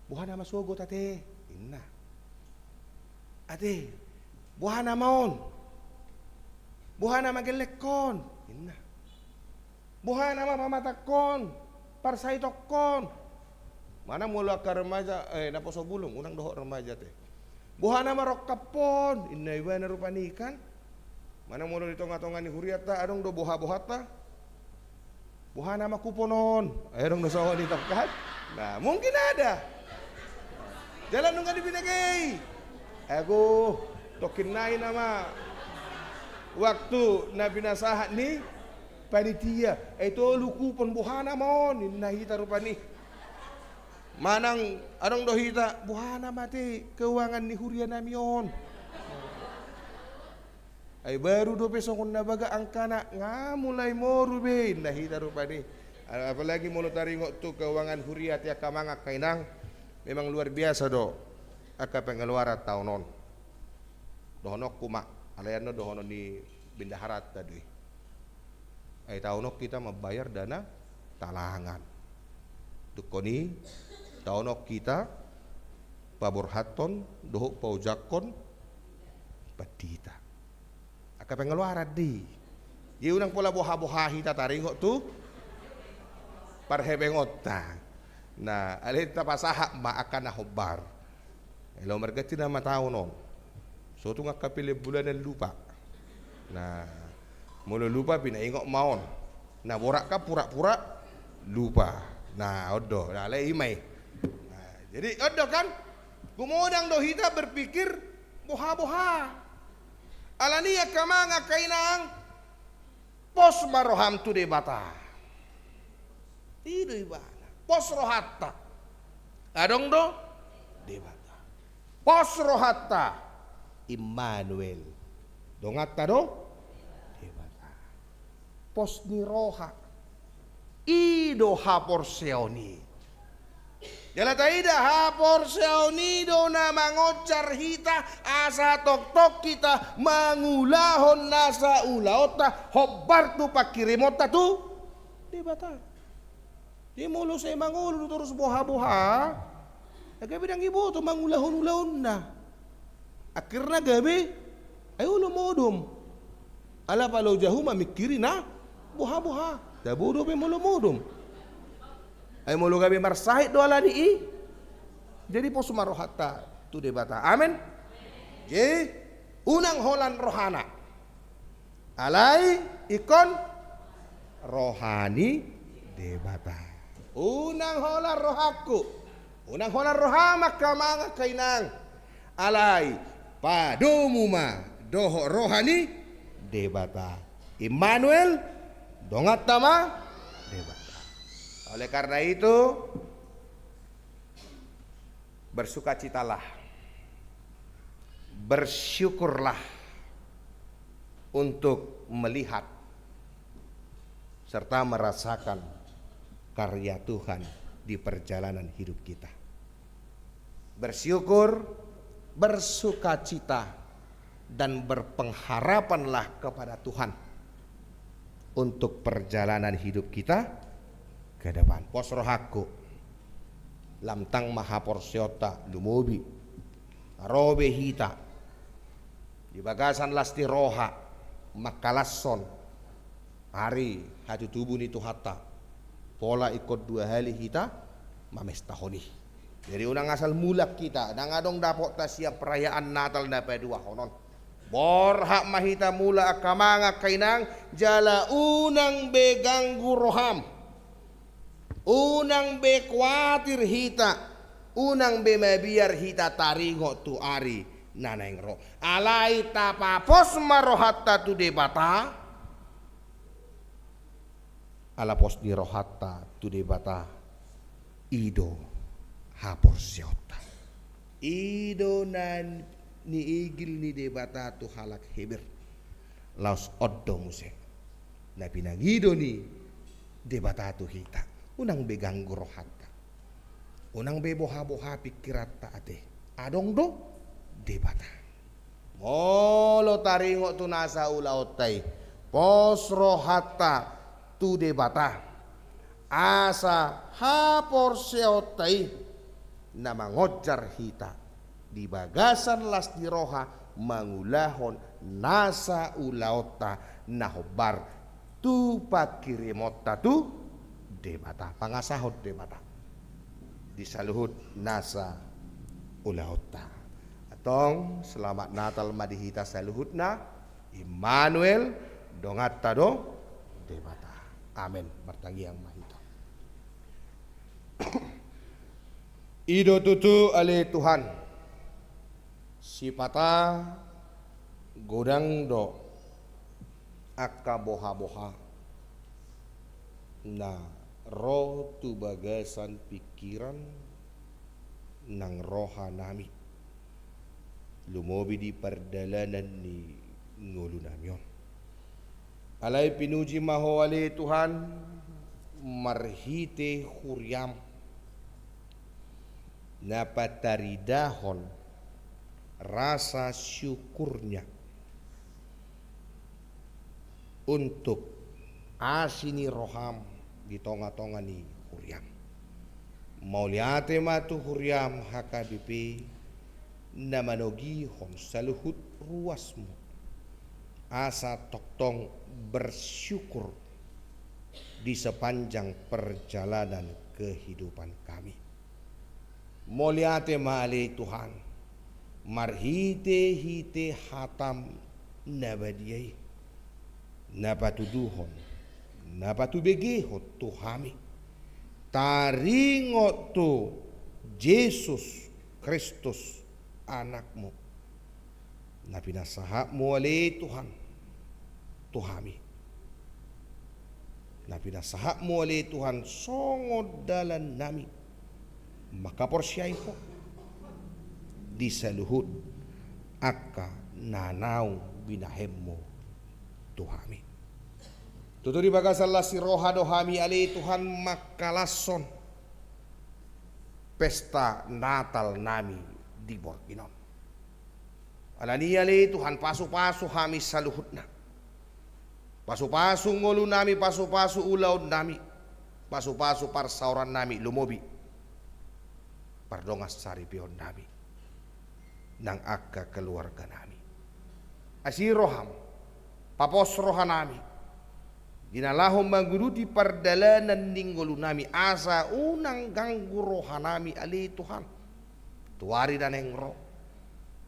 boha nama sogot ate, ninna. Ate, boha nama on? Boha nama gellekkon, ninna. Boha nama pamatangkon, parsaitonkon? Manang molo angka remaja, eh, naposo bulung, unang dohot remaja ate. Boha nama rongkappon, ninna ibana rupani kan. Manang molo di tongatonga ni hurianta adong do bohabohanta. Boha nama kupon on? Ai adong do songon i tong kan? Nah, mungkin ada. Jala nunga dibinege i. Ago, tongkin nai nama waktu na pinasahat ni panitia. Ai tolu kupon, boha nama on? Ninna hita rupani. Manang adong do hita, boha nama ate keuangan ni huria nami on? Ai baru dope songon na bagak angkana, nga mulai moru be, ninna hita rupani. A-, apalagi molo taringot tu keuangan huria ate angka amang, angka inang, memang luar biasa do angka pengeluaran taon on. Dohononku ma, alai annon dohonon ni bendaharanta do i. Ai taon on hita mambayar dana talangan. Dungkon i, taon on hita paborhathon dohot paojakhon pandita. Angka pengeluaran do i. Jadi unang pola boha-boha hita taringot tu parhebengonta. Nah, alai tapasahat ma angka na hombar. Elo marganti nama taon on. So tung angka pele bulanan lupa. Nah, molo lupa pinaingot ma on. Na borat kan pura-pura lupa. Nah, on do. Nah, alai i ma i. Nah, jadi on do kan, gumodang do hita berpikir boha-boha. Alani i angka amang angka inang, pos ma roham tu Debata. I do ibana. Pos rohanta. Adong do Debata. Pos rohanta. Immanuel. Donganta do Debata. Pos ni roha. I do haporseaon i. Jala taida haporseaon i do na mangonjar hita asa tongtong hita mangulahon nasa ulaonta hombar tu pangkirimonta tu Debata. Jadi molo sai mangolu do torus boha-boha, ai gabe ndang diboto mangulahon ulaonna. Akhirna gabe, ai olo modom. Ala palojahu mamingkiri na boha-boha. Tabo dope molo modom. Ai molo gabe marsahit do alani i. Jadi pos ma rohanta tu Debata. Amen. Jadi unang holan rohana. Alai ingkon roha ni Debata. Unang holan rohangku. Unang holan roham angka amang angka inang. Alai padomu ma dohot roha ni Debata. Immanuel, donganta ma Debata. Oleh karena itu, bersukacitalah, bersyukurlah untuk melihat serta merasakan karya Tuhan di perjalanan hidup kita. Bersyukur, bersukacita, dan berpengharapanlah kepada Tuhan untuk perjalanan hidup kita ke depan. Pos rohangku. Lam tang ma haporseaonta, lumobi. Ro be hita di bagasan las ni roha mangkalashon ari hatutubu ni Tuhanta. Pola ingkon dua hali hita mamestahon i. Jadi unang asal mulak hita, ndang adong dapotta sian perayaan Natal na paduahon on. Borhat ma hita mulak angka amang angka inang, jala unang be ganggu roham. Unang be kuatir hita, unang be mabiar hita taringot tu ari na naeng ro. Alai tapapos ma rohanta tu Debata. Ala pos ni rohanta tu Debata, i do haporseaonta. I do na niigil ni Debata tu halak Heber. Laos on do muse na pinangido ni Debata tu hita. Unang be ganggu rohanta. Unang be boha-boha pingkiranta ate. Adong do Debata. Molo taringot tu nasa ulaonta i, pos rohanta tu Debata. Asa haporseaonta i na mangonjar hita di bagasan las ni roha mangulahon nasa ulaonta na hombar tu pangkirimonta tu Debata. Pangasahon Debata di saluhut nasa ulaonta. Antong selamat Natal ma di hita saluhutna. Immanuel, donganta do Debata. Amen. Martangiang ma hita. I do tutu ale Tuhan, sipata godang do angka boha-boha na ro tu bagasan pingkiran nang rohanami, lumobi di pardalanan ni ngolunami on. Alai pinuji ma Ho ale Tuhan, marhite huriam na pataridahon rasa syukurnya untuk asi ni roham di tonga-tonga ni huriam. Mauliate ma tu huriam H K B P, na manogihon saluhut ruasmu, asa tongtong bersyukur di sepanjang perjalanan kehidupan kami. Mauliate ma ale Tuhan, marhitehite hatam na badia i, na patuduhon, na patubegehon tu hami, taringot tu Jesus Kristus, Anakmu, na pinasahatmu ale Tuhan tu hami, na pinasahatmu ale Tuhan songon dalannami mangkaporseai Ho di saluhut angka na naung binahenmu tu hami. Tutu di bagasan las ni roha do hami ale Tuhan mangkalashon pesta Natal nami di borngin on. Alani i ale Tuhan, pasupasu hami saluhutna. Pasupasu ngolunami, pasupasu ulaonnami, pasupasu parsaorannami, lumobi pardongan saripeonnami nang angka keluarganami. Asi roham, papos rohanami di na laho manguduti pardalanan ni ngolunami, asa unang ganggu rohanami ale Tuhan tu ari na naeng ro.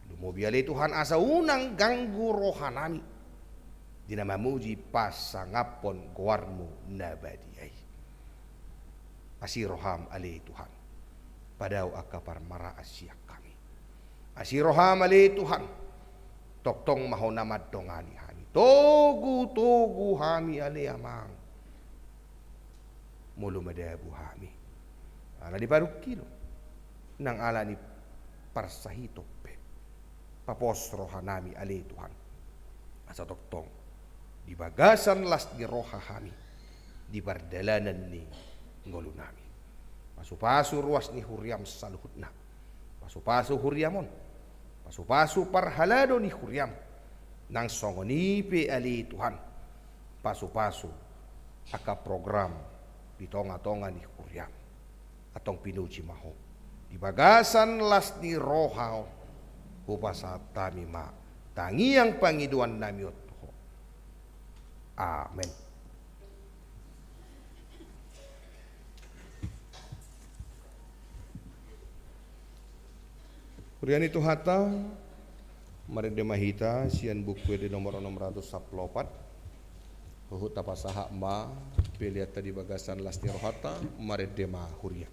Lumobi ale Tuhan, asa unang ganggu rohanami di na mamuji pasangaphon goarmu na badia i. Asi roham ale Tuhan, padao angka parmaraan sian hami. Asi roham ale Tuhan, tongtong ma Ho na mandongani hami. Togu, togu hami ale Amang, molo madabu hami ala ni parungkilon nang ala ni parsahiton pe. Papos rohanami ale Tuhan, asa tongtong di bagasan las ni roha hami di pardalanan ni ngolunami. Pasupasu ruas ni huriam saluhutna. Pasupasu huriam on, pasupasu parhalado ni huriam. Nang songon i pe ale Tuhan, pasupasu angka program di tongatonga ni huriam. Antong pinuji ma Ho di bagasan las ni roha on. Hupasahat hami ma tangiang pangidoannami on tu Ho. Amen. Huria ni Tuhanta, marende ma hita sian Buku Ende nomor onom ratus sampulu opat. Huhut tapasahat ma peleanta di bagasan las ni rohanta, marende ma huria.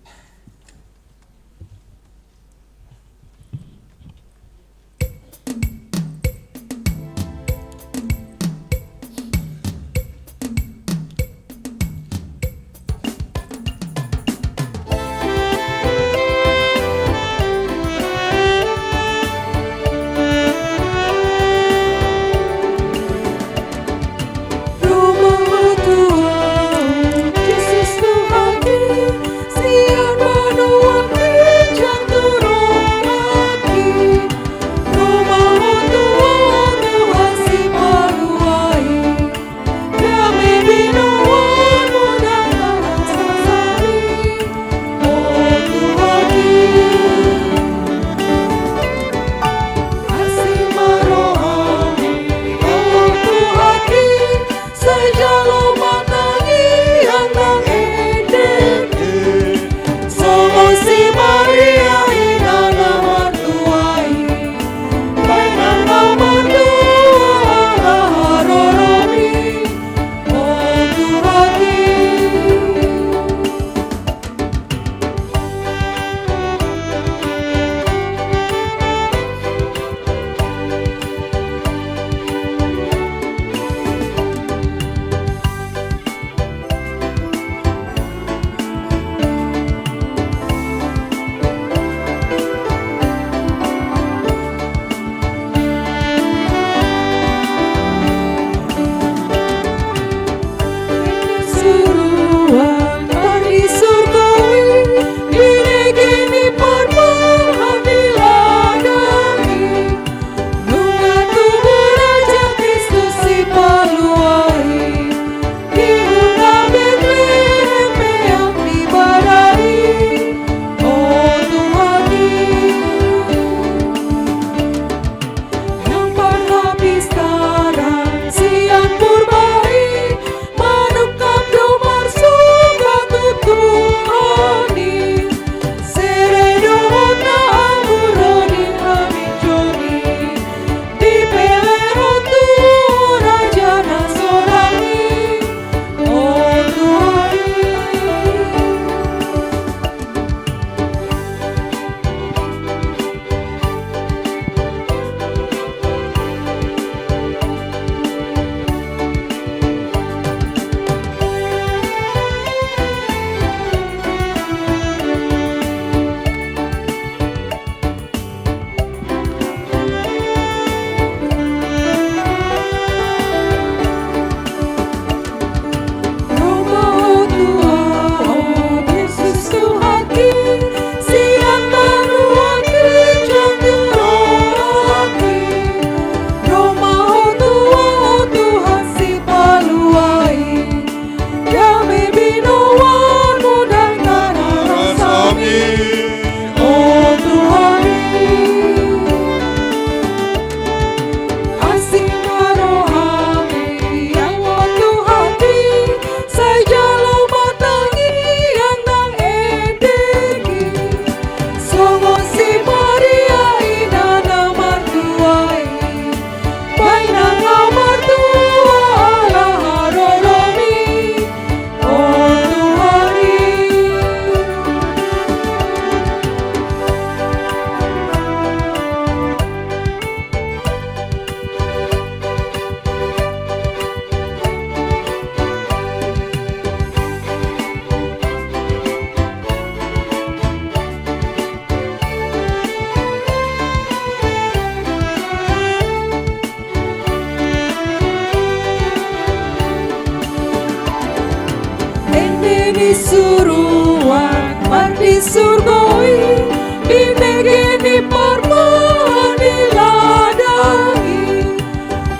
Suruan mardisurgo i, binege ni parmuhon di ladang i.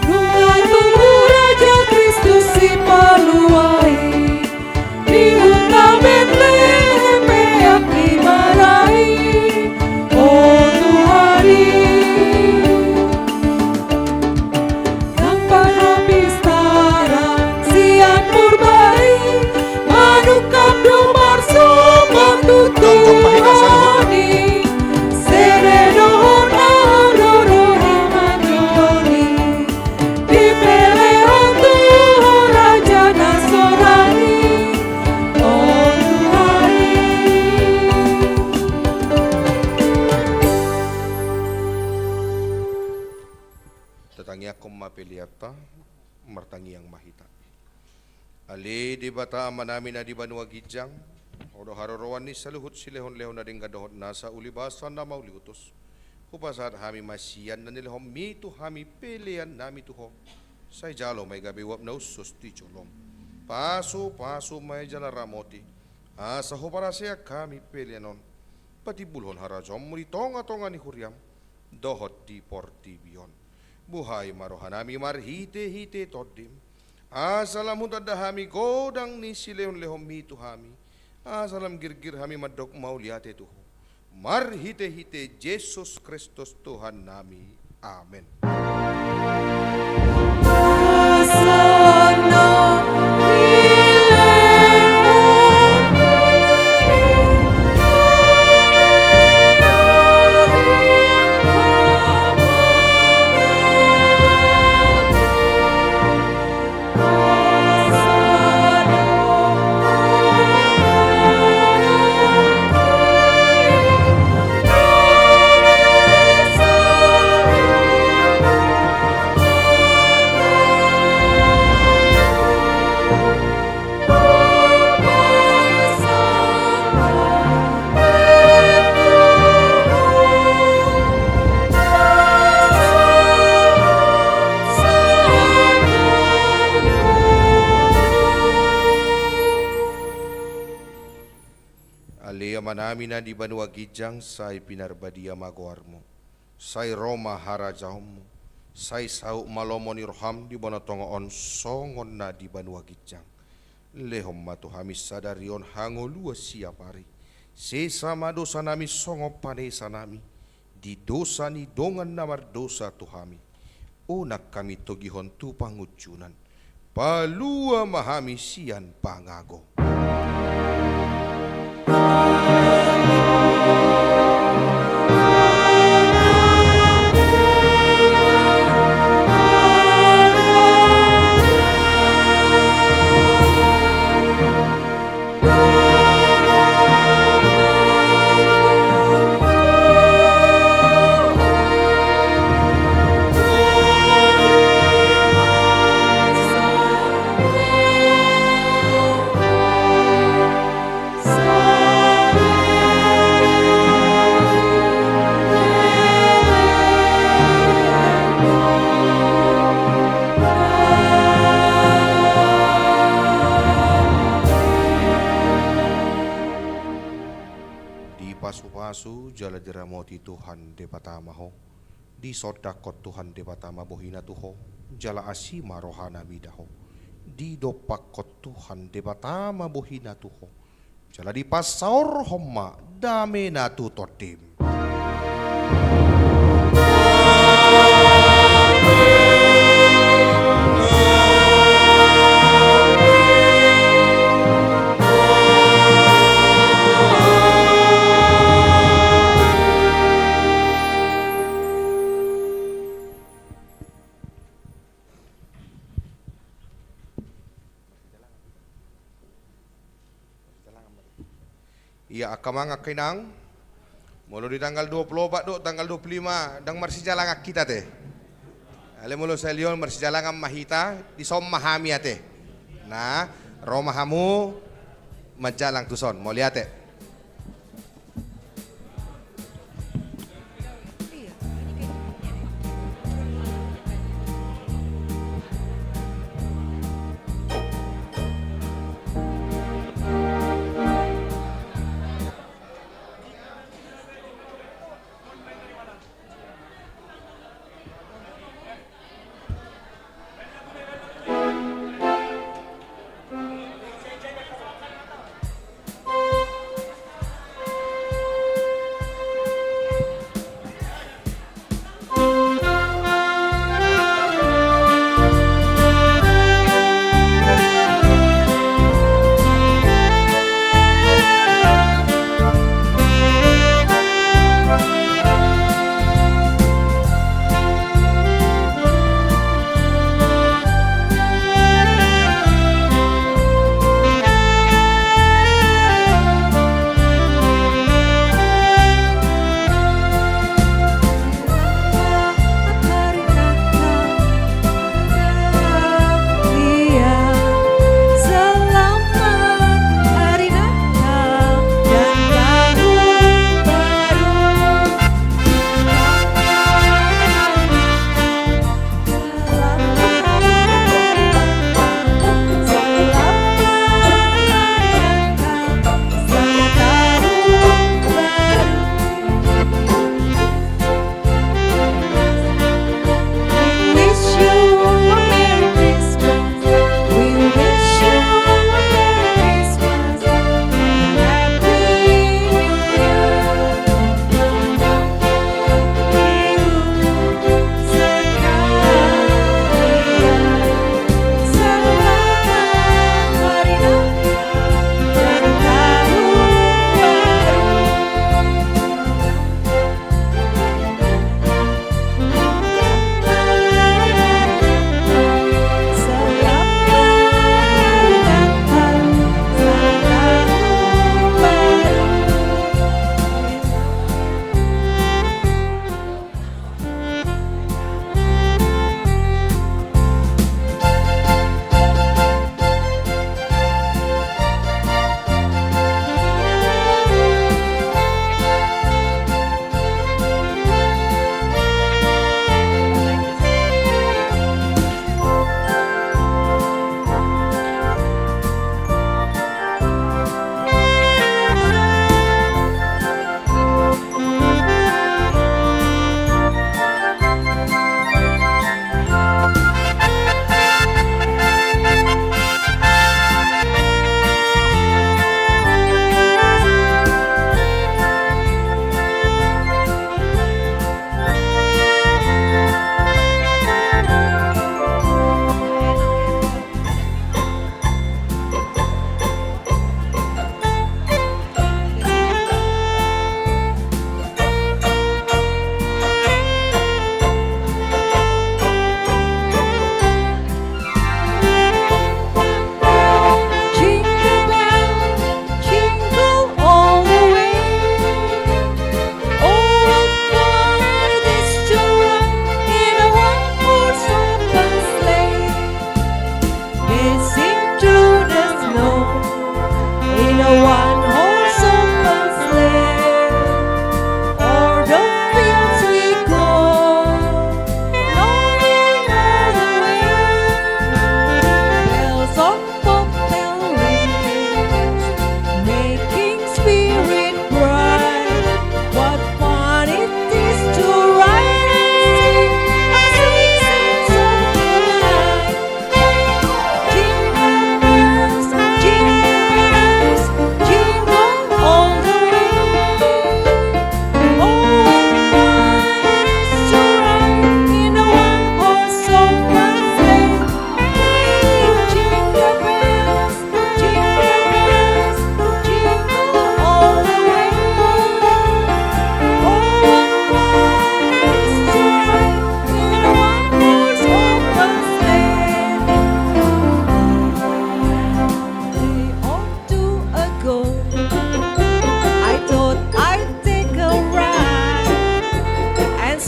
Nunga tubu Raja Kristus Sipalua i, di huta Betlehem peak ni bara i, o Tuhan i. Nampuna pistara sian Purba i, manungkap do marsomba tu Tuhan i. Sere dohot na rorori manjoni, dipelehon tu ho Raja na sorang i, o Tuhan i. Tatangiangkon ma peleanta, martangiang ma hita. Ale Debata Amanami na di banua ginjang, Ho do haroroan ni saluhut silehonlehon na denggan dohot nasa ulibasan na mauliutus. Hupasahat hami ma sian na nilehonMi tu hami peleannami tu Ho. Sai jalo ma i gabe uap na hushus di jolom. Pasupasu ma i jala ramoti, asa huparaseak hami pelean on patimbulhon harajaonMu di tongatonga ni huriaM dohot di portibi on. Buhai ma rohanami marhitehite TondiM, asa lam hutanda hami godang ni silehonlehonMi tu hami, asa lam girgir hami mandok mauliate tu Ho, marhitehite Jesus Kristus Tuhannami. Amen. Ale Amanami na di banua ginjang, sai pinarbadia ma goarMu. Sai ro ma harajaonMu. Sai saut ma lomo ni rohaM di banua tonga on songon na di banua ginjang. Lehon ma tu hami sadari on hangoluan siapari. Sesa ma dosanami songon panesanami di dosa ni dongan na mardosa tu hami. Unang hami togihon tu pangunjunan. Palua ma hami sian pangago. Dipasupasu jala diramoti Tuhan Debata ma ho. Disondangkon Tuhan Debata ma bohiNa tu ho, jala asi ma rohaNa mida ho. Didompakkon Tuhan Debata ma bohiNa tu ho, jala dipasaorhon ma dameNa tu tondim. Ia, angka amang, angka inang, molo di tanggal dua puluh opat dohot tanggal dua puluh lima ndang marsijalangan hita ate. Alai molo sahali on marsijalangan ma hita, dison ma hami ate. Nah, ro ma hamu manjalang tuson. Mauliate.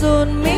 Sun